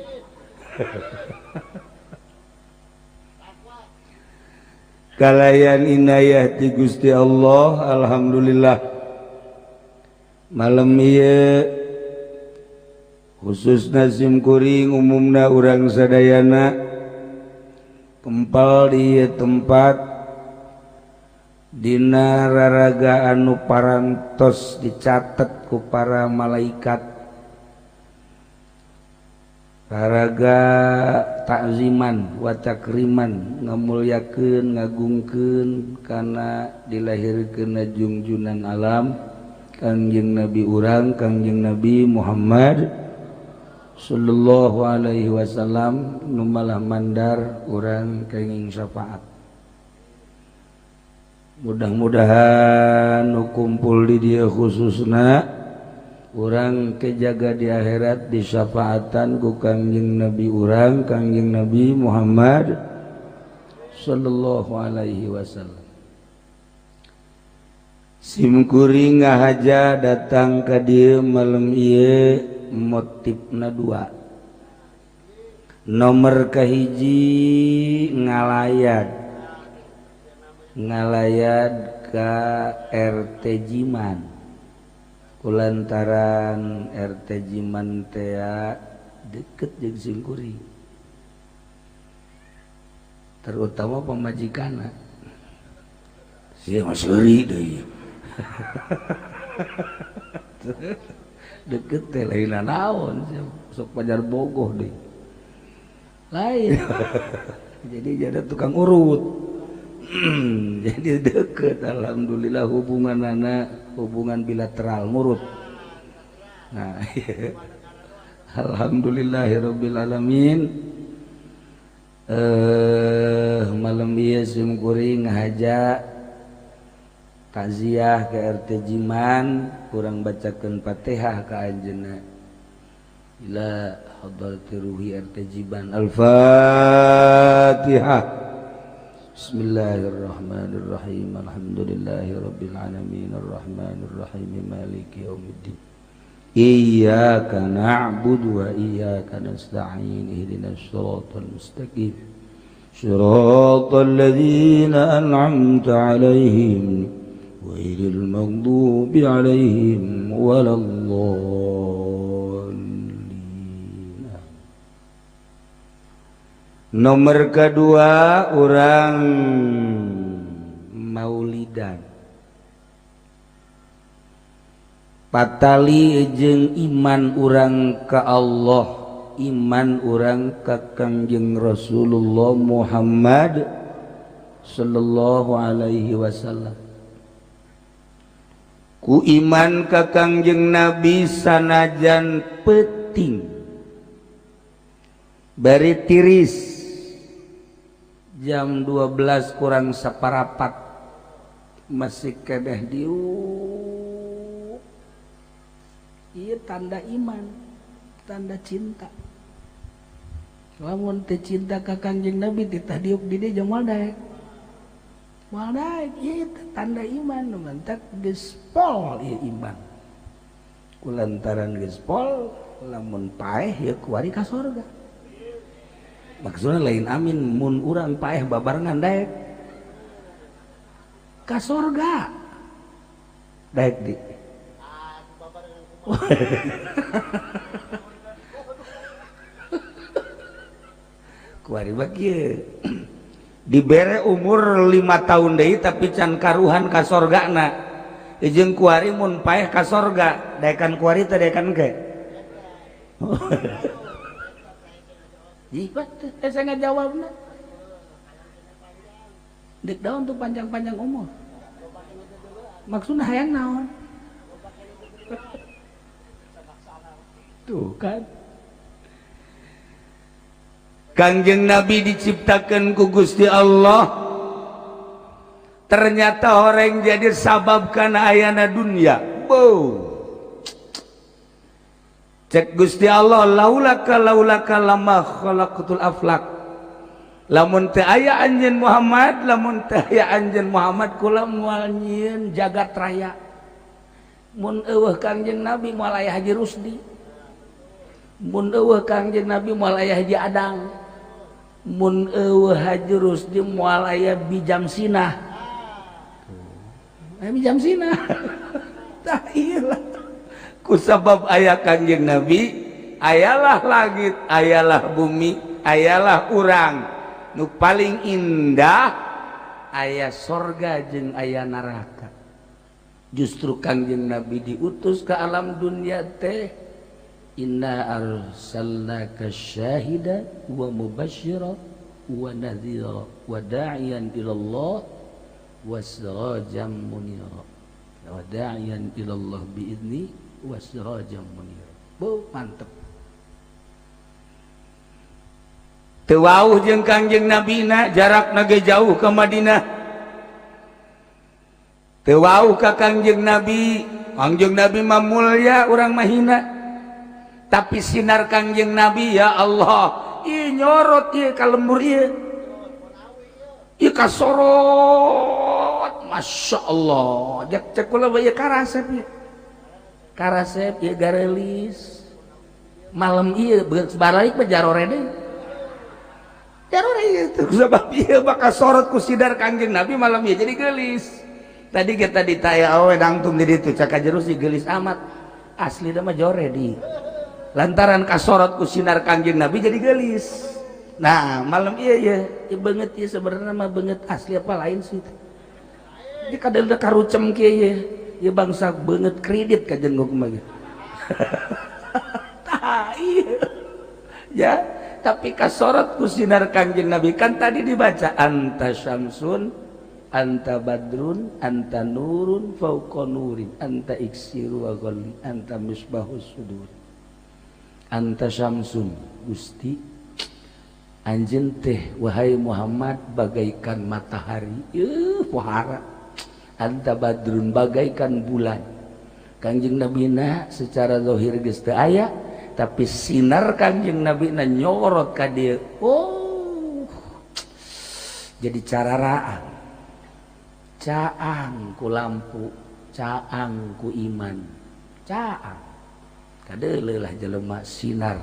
Kalayan inayah ti Gusti Allah, alhamdulillah malam ieu khususna sim kuring umumna urang sadayana kempal di tempat dina raraga anu parantos dicatet ku para malaikat, raraga takziman wa takriman, ngamulyakeun ngagungkeun kana dilahirkeun junjunan alam Kangjeng Nabi urang, Kangjeng Nabi Muhammad sallallahu alaihi wasallam, nu malah mandar urang kenging syafaat. Mudah-mudahan nu kumpul di dieu khususna urang kejaga di akhirat disyafaatan ku Kangjeng Nabi urang, Kangjeng Nabi Muhammad sallallahu alaihi wasallam. Sim kuring ngahaja datang ka dieu malam ieu motifna dua. Nomor kahiji ngalayat, ngalayat ka RT Jiman Kulantaran RT Jiman tea deket jeung singkuri, terutama pamajikanna. Sia mah seuri deui. Deket teh lain naon, sok pajar bogoh deui. Lain. Jadi jadi tukang urut. Jadi deket, alhamdulillah hubungan anak, hubungan bilateral ngurut. Nah, alhamdulillahirabbil alamin. Malam ieu sim kuring ngahaja takziah ke RT Jiman, kurang bacakeun Fatihah ka anjeunna. Ila hadrati ruhi RT Jiman. Al-Fatihah. Bismillahirrahmanirrahim. Alhamdulillahirabbil alamin arrahmanirrahim maliki yaumiddin. Iyyaka na'budu wa iyyaka nasta'in ihdinas siratal mustaqim siratal ladzina an'amta 'alaihim ghairil maghdubi 'alaihim waladdallin. Nomor kedua orang maulidan patali jeung iman urang ka Allah, iman urang ka Kangjeng Rasulullah Muhammad sallallahu alaihi wasallam. Ku iman ka Kangjeng Nabi sanajan peuting bari tiris jam 12 kurang separapat masih kedeh diuk. Iya tanda iman, tanda cinta. Lamun teu cinta ka Kangjeng Nabi titah diuk di dieu jeung moal daek. Moal daek ieu tanda iman, mantak geus pol ieu iman. Kulantaran geus pol lamun paeh ieu kuari ka sorga. Maksudna lain amin mun urang paeh babarengan daek ka sorga. Daek di. Kuari bagi dibere umur 5 tahun deui tapi can karuhan ka sorgana. Jeung kuari mun paeh ka sorga, daekan kuari teh daekan ke. Jibat teh saya ngajawabna. Dek daun tuh panjang-panjang umur. Maksudna hayang naon? Tuh kan. Kangjeng Nabi diciptakan ku Gusti Allah. Ternyata orang jadi sabab kana ayana dunia. Bow. Cek Gusti Allah laulaka laulaka lama khalaqatul aflak. Lamun teu aya anjeun Muhammad, lamun teu aya anjeun Muhammad kula moal nyieun jagat raya. Mun eueuh Kangjeng Nabi moal aya Haji Rusdi. Mun eueuh Kangjeng Nabi moal aya Haji Adang. Mun eueuh Haji Rusdi moal aya Bijam Sinah. Aya Bijam Sinah. Tah ieu lah. Ku sabab aya Kangjeng Nabi, ayalah langit, ayalah bumi, ayalah urang. Nu paling indah aya sorga jeung aya neraka. Justru Kangjeng Nabi diutus ke alam dunia teh inna arsalnaka syahida wa mubasyira wa nadhira wa da'iyan ilallah wa sirajan munira wa da'iyan ilallah biizni wa sirajan munira. Bu, mantep. Teu wauh jeung Kangjeng Nabina, jarakna ge jauh ke Madinah. Teu wauh ka Kangjeng Nabi, Kangjeng Nabi mah mulya urang mah hina. Tapi sinar Kangjeng Nabi ya Allah, ieu nyorot ieu ka lembur ieu. Ieu kasorot, Masya Allah. Cek cek kula ieu karasep ieu. Karasep ieu garelis. Malam ieu balik mah jarore deui. Jarore ieu teh sabab ieu bakal sorot ku sinar Kangjeng Nabi malam ieu jadi geulis. Tadi kita ditanya, "Awe dangtung di ditu caka jero si gelis amat." Asli mah jore di lantaran kasorot ku sinar Kangjeng Nabi jadi gelis. Nah, malam iya ya, ya banget ya, sebenarnya mah banget asli apa lain sih. Jadi kadang udah karucem kieu ya, ya bangsa banget kredit ka jenguk mah. Tah iya. Ya, tapi kasorot ku sinar Kangjeng Nabi, kan tadi dibaca anta syamsun, anta badrun, anta nurun fauqa nurin, anta iksiru wa ghalli, anta misbahus sudur. Anta syamsun, Gusti anjeun teh wahai Muhammad bagaikan matahari, pohara. Anta badrun, bagaikan bulan. Kangjeng Nabina secara zahir geus teu aya, tapi sinar Kangjeng Nabi na nyorot ka dieu, oh, jadi cararaang, caang ku lampu, caang ku iman, caang kadeuleuh lah jelema. Sinar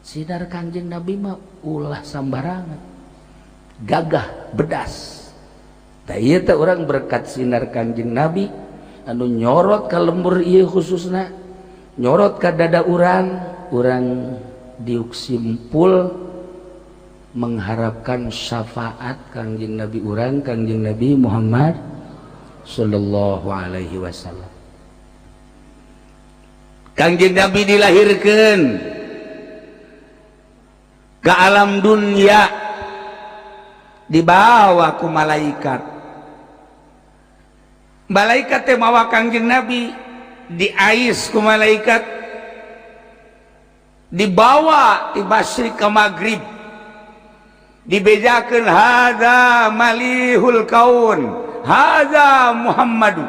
sinar Kangjeng Nabi mah ulah sambarangan, gagah bedas. Tah, ieu teh urang berkat sinar Kangjeng Nabi anu nyorot ka lembur ieu, khususna nyorot ka dada urang, urang diuk simpul mengharapkan syafaat Kangjeng Nabi urang, Kangjeng Nabi Muhammad sallallahu alaihi wasallam. Kangjeng Nabi dilahirkan ke alam dunia, dibawa ku malaikat. Malaikat teh mawa Kangjeng Nabi, diais ku malaikat, dibawa di masyrik ke maghrib, dibejakeun, hadza malihul kaun, hadza Muhammadu,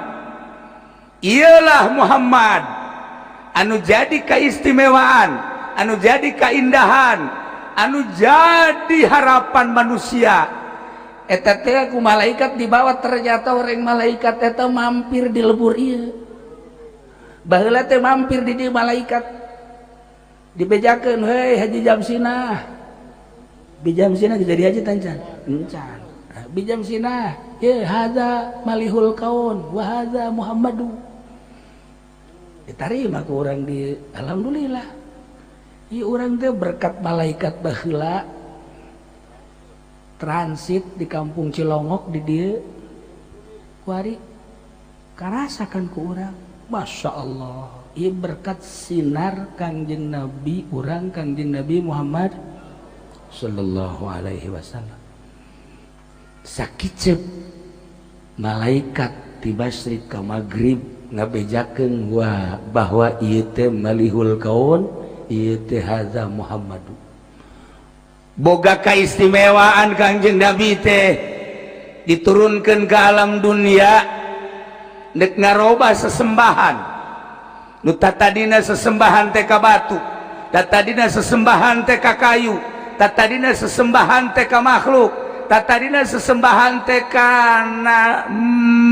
ialah Muhammad anu jadi keistimewaan, anu jadi keindahan, anu jadi harapan manusia. Eta teh ku malaikat dibawa, ternyata orang malaikat eta mampir di lebur ieu. Baheula teh mampir di dieu malaikat, dibejakeun, "Hei Haji Jamsinah." Bijamsinah jadi haji tancan encan. Bijamsinah ye, hadza malihul kaun wa hadza Muhammadu. Diterima ku urang di, alhamdulillah. Ieu urang teh berkat malaikat baheula transit di kampung Cilongok di dieu kuari, karasakan ku urang. Masya Allah, ieu berkat sinar Kangjeng Nabi urang, Kangjeng Nabi Muhammad sallallahu alaihi wasallam. Sakicep malaikat di masyrik ka maghrib ngabejakeun wah bahwa ieu teh malihul kaun, ieu teh hadza Muhammadu. Boga keistimewaan Kangjeng Nabi teh diturunkan ke alam dunia dek ngaroba sesembahan nu tadina sesembahan teh ka batu, tadina sesembahan teh ka kayu, tadina sesembahan teh ka makhluk, tadina sesembahan teh kana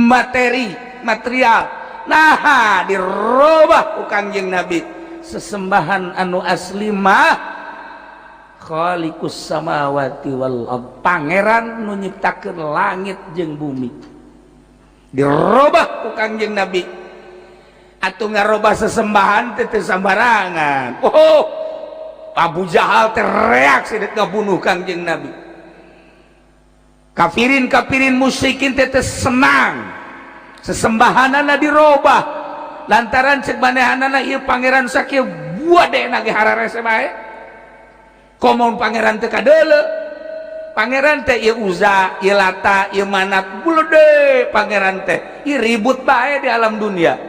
materi material. Nah, dirobah ku Kangjeng Nabi, sesembahan anu asli mah Khaliqus samawati wal ard, pangeran nu nyiptakeun langit jeung bumi. Dirobah ku Kangjeng Nabi. Atuh ngarobah sesembahan teh teu sambarangan. Oh, Abu Jahal teh reaksi dek ngabunuh Kangjeng Nabi. Kafirin kafirin musyrikin teh teu senang sesembahanana dirobah, lantaran cek manehanana ieu pangeran sakieu buat deh nage hararese bae. Komo pangeran teu kadeuleu, pangeran teh ieu Uza, ieu Lata, ieu Manat, bulede pangeran teh ieu ribut bae di alam dunia.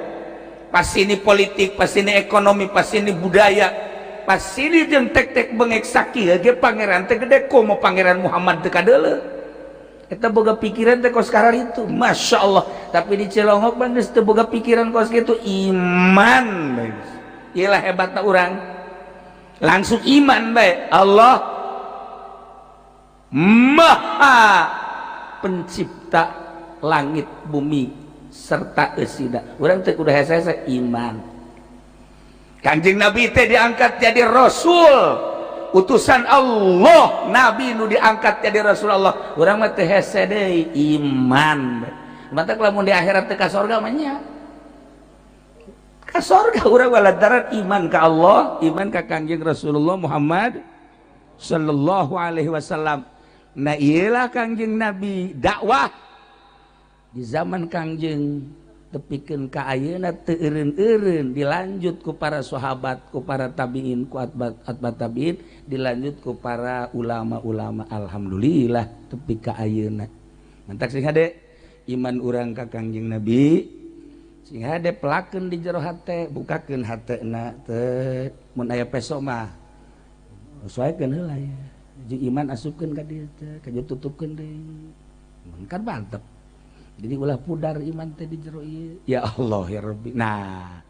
Pas ini politik, pas ini ekonomi, pas ini budaya, pas ini jeung tek-tek bengek sakieu ge pangeran teh gede. Komo pangeran Muhammad teu kadeuleu. Eta boga pikiran teh kos itu, Masya Allah. Tapi di Cilongok mah geus teu boga pikiran kos kitu, iman bae. Iyalah hebatna urang, langsung iman bae Allah Maha Pencipta langit bumi serta eusina. Urang teh kudu hese iman. Kanjeng Nabi teh diangkat jadi rasul, utusan Allah, nabi nu diangkat jadi rasul Allah. Urang mah teh hese deui, iman. Matak lamun di akhirat teh ka sorga mah nya. Ka sorga urang lantaran iman ka Allah, iman ka Kangjeng Rasulullah Muhammad sallallahu alaihi wasallam. Nah iyalah Kangjeng Nabi dakwah di zaman Kangjeng tepikeun ka ayeuna teu eureun-eureun dilanjut ku para sahabat, ku para tabiin, ku atba tabiin, dilanjut ku para ulama-ulama. Alhamdulillah tepi ka ayeuna. Mantak sing hade iman urang ka Kangjeng Nabi sing hade pelakeun di jero hate, bukakeun hatena teh mun aya peso mah sesuaikeun heula ya. Jeung iman asupkeun ka dieu teh, ka tutupkeun deui. Mun kan mantep. Jadi ulah pudar iman teh di jero ieu. Ya Allah ya Rabbi. Nah,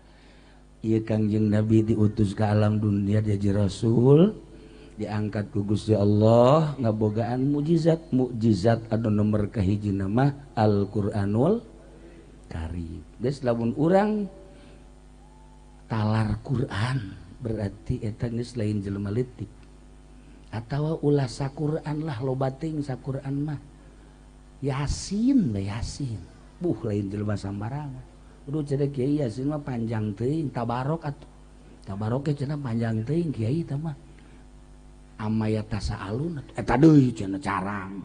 ieu Kangjeng Nabi diutus ke alam dunia jadi rasul, diangkat ku Gusti Allah ngabogaan mukjizat, mukjizat anu nomor kahiji nama Al-Qur'anul Karim. Geus lamun urang talar Quran berarti eta geus lain jelema leutik. Atawa ulah saquran lah loba teuing saquran mah. Yasin lah Yasin. Buh lain jelema sambarangan. Udah cenah kiai Yasin mah panjang teuing, tabarok atuh. Tabarok ge cenah panjang teuing kiai teh mah. Amaya tasaalun atuh. Eta deui cenah carang.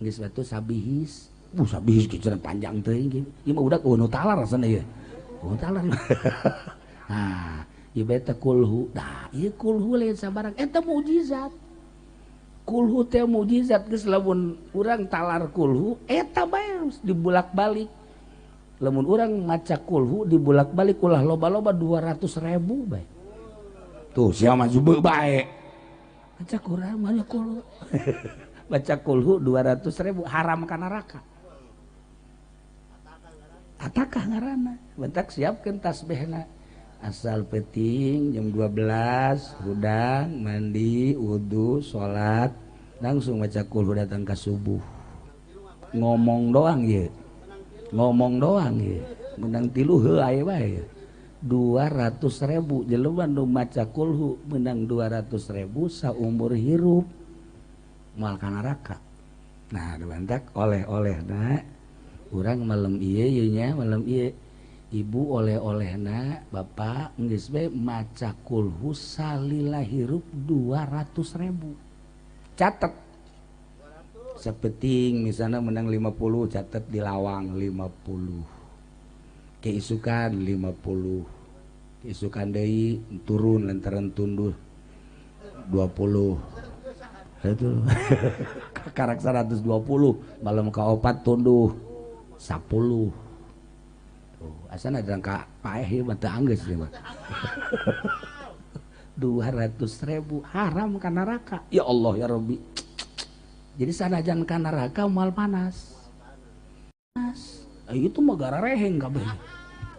Geus batu sabihis. Buh sabihis ge cenah panjang teuing. Ieu mah udah eueuh talar rasana ieu. Eueuh talar. Nah, ieu bae teh kulhu. Dah, ieu kulhu lain sabarang eta mukjizat. Kulhu teh mukjizat geus lamun urang talar kulhu eta bae dibulak-balik. Lamun urang maca kulhu dibulak-balik ulah loba-loba 200.000 bae. Tuh sia mah jubeu bae. Maca Quran maca kulhu. Baca kulhu 200.000 haram ka neraka. Atakah ngaranna? Bentak siapkeun tasbihna. Asal peting jam 12 hudang mandi wudu salat langsung baca kulhu datang ke subuh. Ngomong doang ye. Ngomong doang ye. Menang tilu heuh aya bae. 200.000 jelema nu maca kulhu menang 200.000 saumur hirup moal ka neraka. Nah, bantak oleh-olehna urang malam ieu ieu nya malam ieu ibu oleh-olehna bapak geus bae maca kulhu salila hirup 200.000. Catet. Sapeting misalnya menang 50 catet di lawang 50. Keisukan 50. Keisukan deui turun lantaran tunduh 20. Itu karak 120 malam kaopat tunduh 10. Tuh, asana ada ka paeh ieu mah teu anggeus ieu mah. 200.000 haram ka neraka. Ya Allah ya Rabbi. Jadi sanajan ka neraka moal panas. Panas. Itu mah garareheng kabeh.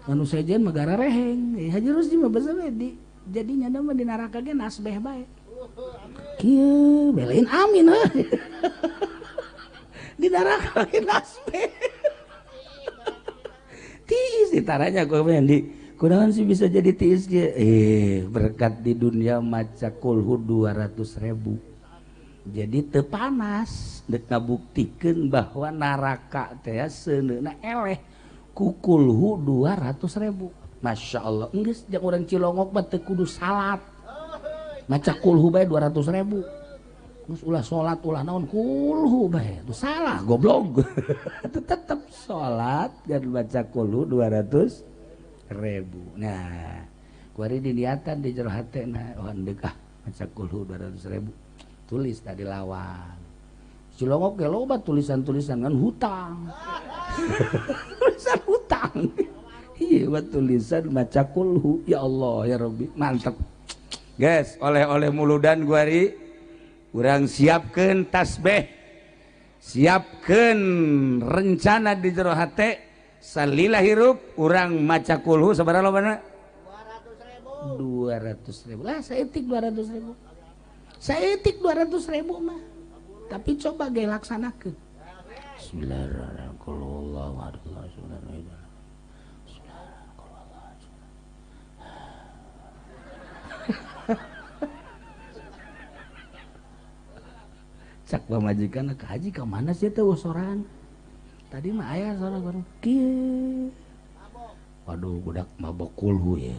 Anu sejen mah garareheng. Haji Rusdi mah basa di jadi nyana mah di neraka ge nasbeh bae. Kieu belain amin heuh. Di neraka ge nasbeh. Tiis ditaranya gua di kunaon sih bisa jadi tiis ge berkat di dunia maca kulhu 200.000. Jadi teu panas dek ngabuktikeun bahwa neraka teh seuneuna eleh ku kulhu 200.000. Masya Allah geus jeung urang Cilongok mah teu kudu salat. Maca kulhu bae 200.000. Terus ulah salat ulah naon kulhu bae itu salah goblok. Tetep salat dan baca kulhu 200.000. Nah, kuari diniatan di jero hatena oh ndek ah maca kulhu 200.000. Tulis tadi lawang. Cilongok ge loba tulisan-tulisan kan hutang. Tulisan hutang. Iya, tulisan maca kulhu. Ya Allah ya Rabbi, mantep. Guys, oleh-oleh muludan kuari urang siapkeun tasbih. Siapkeun rencana di jero hate salila hirup urang maca kulhu sabaraha lobana? 200.000. 200.000. Lah saeutik 200.000. Saeutik 200.000 mah. Tapi coba ge laksanakeun. Bismillahirrahmanirrahim. Cak pamajikan ke haji ke mana sih teh sorangan? Tadi mah aya suara baru kieu. Waduh budak mabok kulhu ya.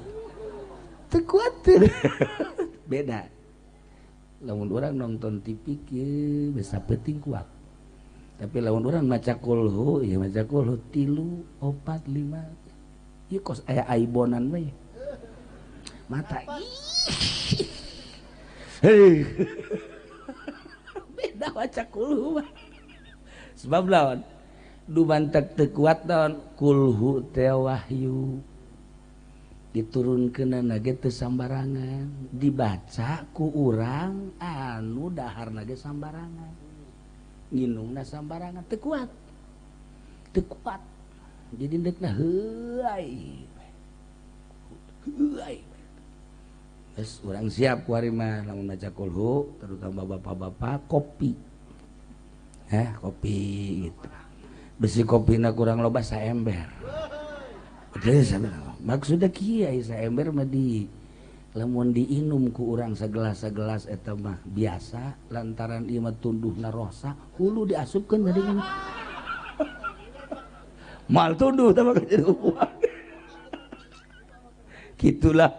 Teu kuat. Beda. Lamun urang nonton TV kieu bisa penting kuat. Tapi lamun urang maca kulhu ya maca kulhu 3 4 5. Ieu kos aya aibonan we. Mata. Hei. Beda maca kulhu mah. Sebab lawan du bantek teu kuat naon kulhu teh wahyu. Diturunkeunana ge teu sambarangan, dibaca ku urang anu daharna ge sambarangan. Nginumna sambarangan teu kuat. Teu kuat. Jadi deukna heuay. Heuay. Geus urang siap ku ari mah lamun maca kulhu, terutama bapak-bapak kopi. Heh, kopi gitu. Besi kopina kurang loba saember. Geus maksudna kieu aya saember mah di lamun diinum ku urang sagelas-sagelas eta mah biasa lantaran ieu mah tunduhna rosa hulu diasupkeun tadi kan. Mal tunduh tah mah jadi uang. Gitulah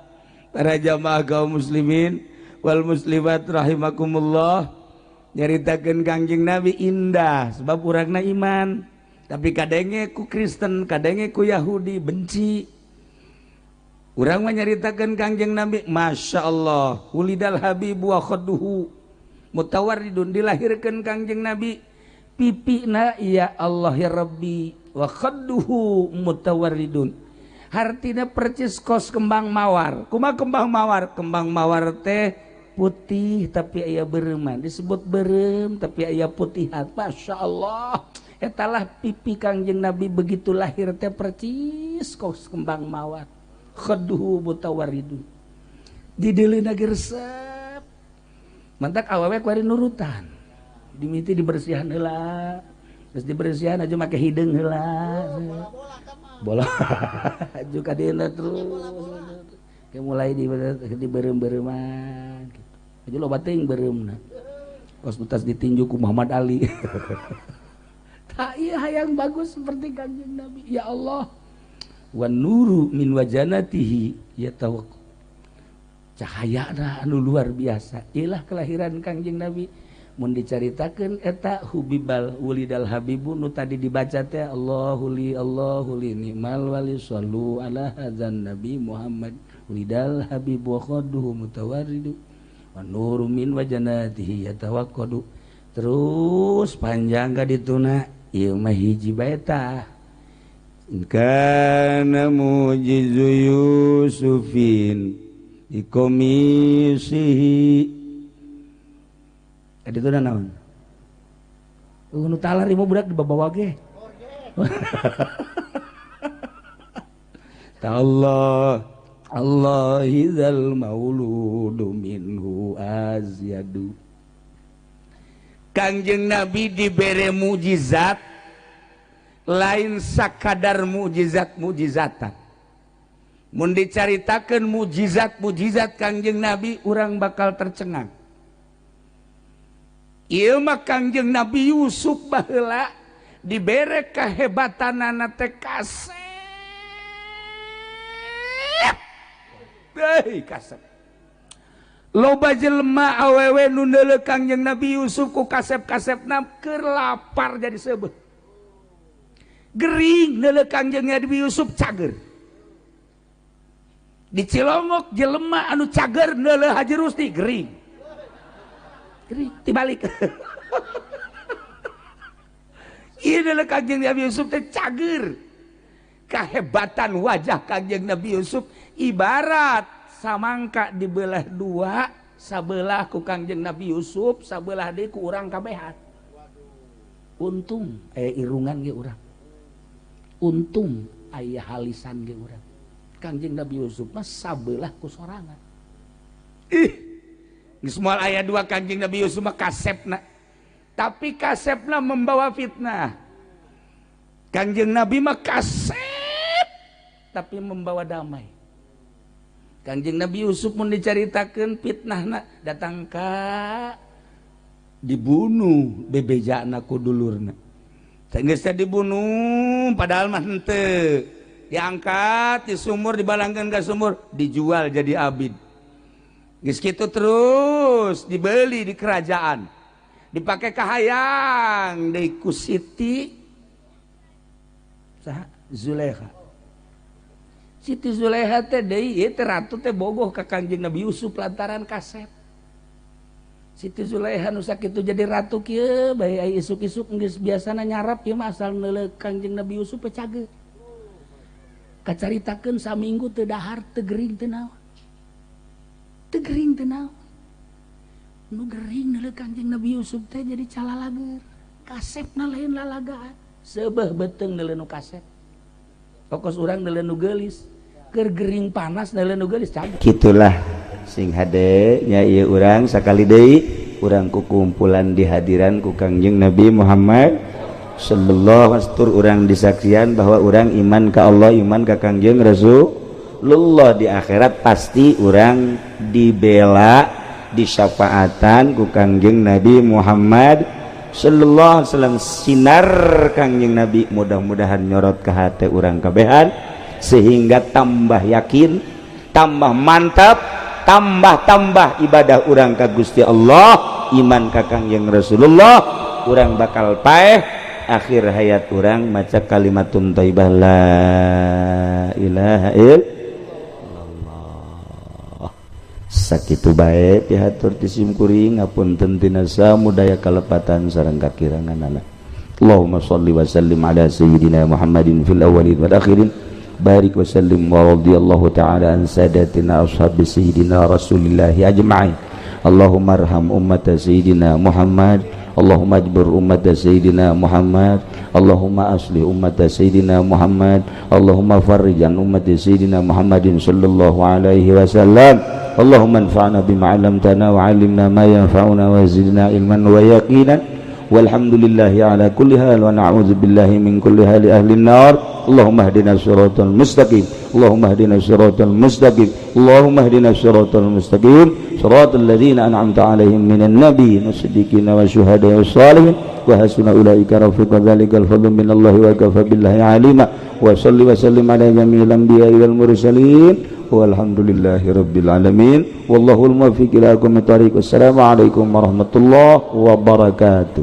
para jamaah kaum muslimin wal muslimat rahimakumullah. Nyaritakeun Kangjeng Nabi indah sebab urangna iman. Tapi kadenge ku Kristen, kadenge ku Yahudi benci. Urang mah nyaritakeun Kangjeng Nabi, Masya Allah, wulidal habibu wa khadduhu mutawarridun, dilahirkeun Kangjeng Nabi pipina ya Allah ya Rabbi wa khadduhu mutawarridun. Hartina percis kos kembang mawar. Kumaha kembang mawar? Kembang mawar teh putih tapi aya bereuman, disebut berem tapi aya putihan. Masya Allah. Etalah pipi Kangjeng Nabi begitu lahir teh percis kos kembang mawar. Khadduhu mutawaridun. Dideuleuna ge resep. Mantak awewe kuari nurutan. Dimiti dibersihan heula. Geus dibersihan aja make hideung heula. Bola. Aju ka dieuna terus. Ke mulai di berem-bereuman gitu. Aja loba teuing beureumna. Kos utas ditinju ku Muhammad Ali. Tak iya hayang bagus seperti Kangjeng Nabi. Ya Allah. Wan nuru min wajanatihi yatawakku. Cahayana anu luar biasa. Ilah kelahiran Kangjeng Nabi. Mun dicaritakeun eta hubibal wulidal habibu nu tadi dibaca teh Allahu li ni'mal wali sallu ala hadzan nabi Muhammad wulidal habibu wa khadduhu mutawarridu wan nuru min wajanatihi yatawaqqadu. Terus panjang ka dituna ieu mah hiji bae tah. Kana mujizu Yusufin dikomisihi. Tadi itu naon? Nu talar ieu budak dibawa ge. Ta Allah Allah idzal mauludu minhu azyadu. Kangjeng Nabi dibere mukjizat lain sakadar mukjizat-mukjizatan. Mun dicaritakeun mukjizat-mukjizat Kangjeng Nabi urang bakal tercengang. Ieu mah Kangjeng Nabi Yusuf baheula dibere kehebatanana teh kasep. Heuh kasep. Loba jelema awewe nu neuleuh Kangjeng Nabi Yusuf ku kasep-kasepna keur lapar jadi seubeuh. Gering neuleuh Kangjeng Nabi Yusuf cager. Di Cilongok jelema anu cager neuleuh Haji Rusdi gering. Gering tibalik. Ieu neuleuh Kangjeng Nabi Yusuf teh cager. Kahebatan wajah Kangjeng Nabi Yusuf ibarat samangka dibelah dua, sabelah ku Kangjeng Nabi Yusuf, sabelah deui ku urang kabehan. Untung aya irungan ge urang. Untung aya halisan ge urang. Kangjeng Nabi Yusuf mah sabelah ku sorangan. Ih, geus moal aya dua Kangjeng Nabi Yusuf mah kasepna. Tapi kasepna membawa fitnah. Kangjeng Nabi mah kasep tapi membawa damai. Kangjeng Nabi Yusuf mun dicaritakeun fitnahna datang ka dibunuh bebejana ku dulurna. Geus dibunuh, padahal mah henteu, diangkat di sumur, dibalangkan ke sumur, dijual jadi abid. Geus kitu terus dibeli di kerajaan, dipakai kahayang deui ku Siti saha? Zulaikha. Siti Zulaikha teh deui ieu teh ratu teh bogoh ka Kangjeng Nabi Yusuf lantaran kasep. Siti Zulaikha nu sakitu jadi ratu kieu bae, ai isuk-isuk geus biasana nyarap ieu mah, asal neuleuh Kangjeng Nabi Yusuf pecage. Kacaritakeun saminggu teu dahar, teu gering, teu naon, teu gering, teu naon. Nu gering neuleuh Kangjeng Nabi Yusuf teh jadi calalager, kasepna lain lalagaan. Seubeuh beuteung neuleuh nu kasep, pokos urang neuleuh nu geulis, keur gering panas neuleuh nu geulis cager. Gitulah, sing hade nya ieu. Urang sakali deui, urang kukumpulan di hadiran ku Kangjeng Nabi Muhammad sallallahu alaihi wasallam. Urang disaksian bahwa urang iman ka Allah, iman ka Kangjeng Rasulullah. Di akhirat pasti urang dibela, disyafaatan ku Kangjeng Nabi Muhammad sallallahu alaihi wasallam. Sinar Kangjeng Nabi mudah-mudahan nyorot ke hati urang kabehan sehingga tambah yakin, tambah mantap, tambah-tambah ibadah urang ka Gusti Allah, iman ka Kangjeng Rasulullah. Urang bakal paeh akhir hayat urang maca kalimatun thayyibah, la ilaha illallah. Sakitu bae pihatur ti sim kuring. Ngapunten tina samudaya kalepatan sareng kakiranganana. Allahumma shalli wa sallim ala sayyidina Muhammadin fil awwalin wal akhirin, barik wa sallim, wa radhiyallahu ta'ala an sadatina ashabi sayyidina Rasulillahi ajma'in. Allahumma arham ummata sayyidina Muhammad. Allahumma ajbur ummata sayyidina Muhammad. Allahumma aslih ummata sayyidina Muhammad. Allahumma farrij an ummati sayyidina Muhammadin sallallahu alaihi wasallam. Allahumma anfa'na bima 'allamtana wa 'allimna ma yanfa'una wa zidna ilman wa yaqinan. Walhamdulillahi ala kulli hal wa na'udzu billahi min kulli hali ahli nar. Allahumma hdina siratal mustaqim. Allahumma hdina siratal mustaqim. Allahumma hdina siratal mustaqim, siratal ladzina an'amta 'alaihim minan nabiyyin wasiddiqin wasyuhada'i wassalihin wa hasuna ulaika rafiqa. Dzalikal fadlu minallahi wa kafa billahi alima. Wa salli wa sallim ala jami'il anbiya'i wal mursalin, walhamdulillahi rabbil alamin, wallahul muwaffiq ila aqwamit thariq. Wassalamu alaikum warahmatullahi wabarakatuh.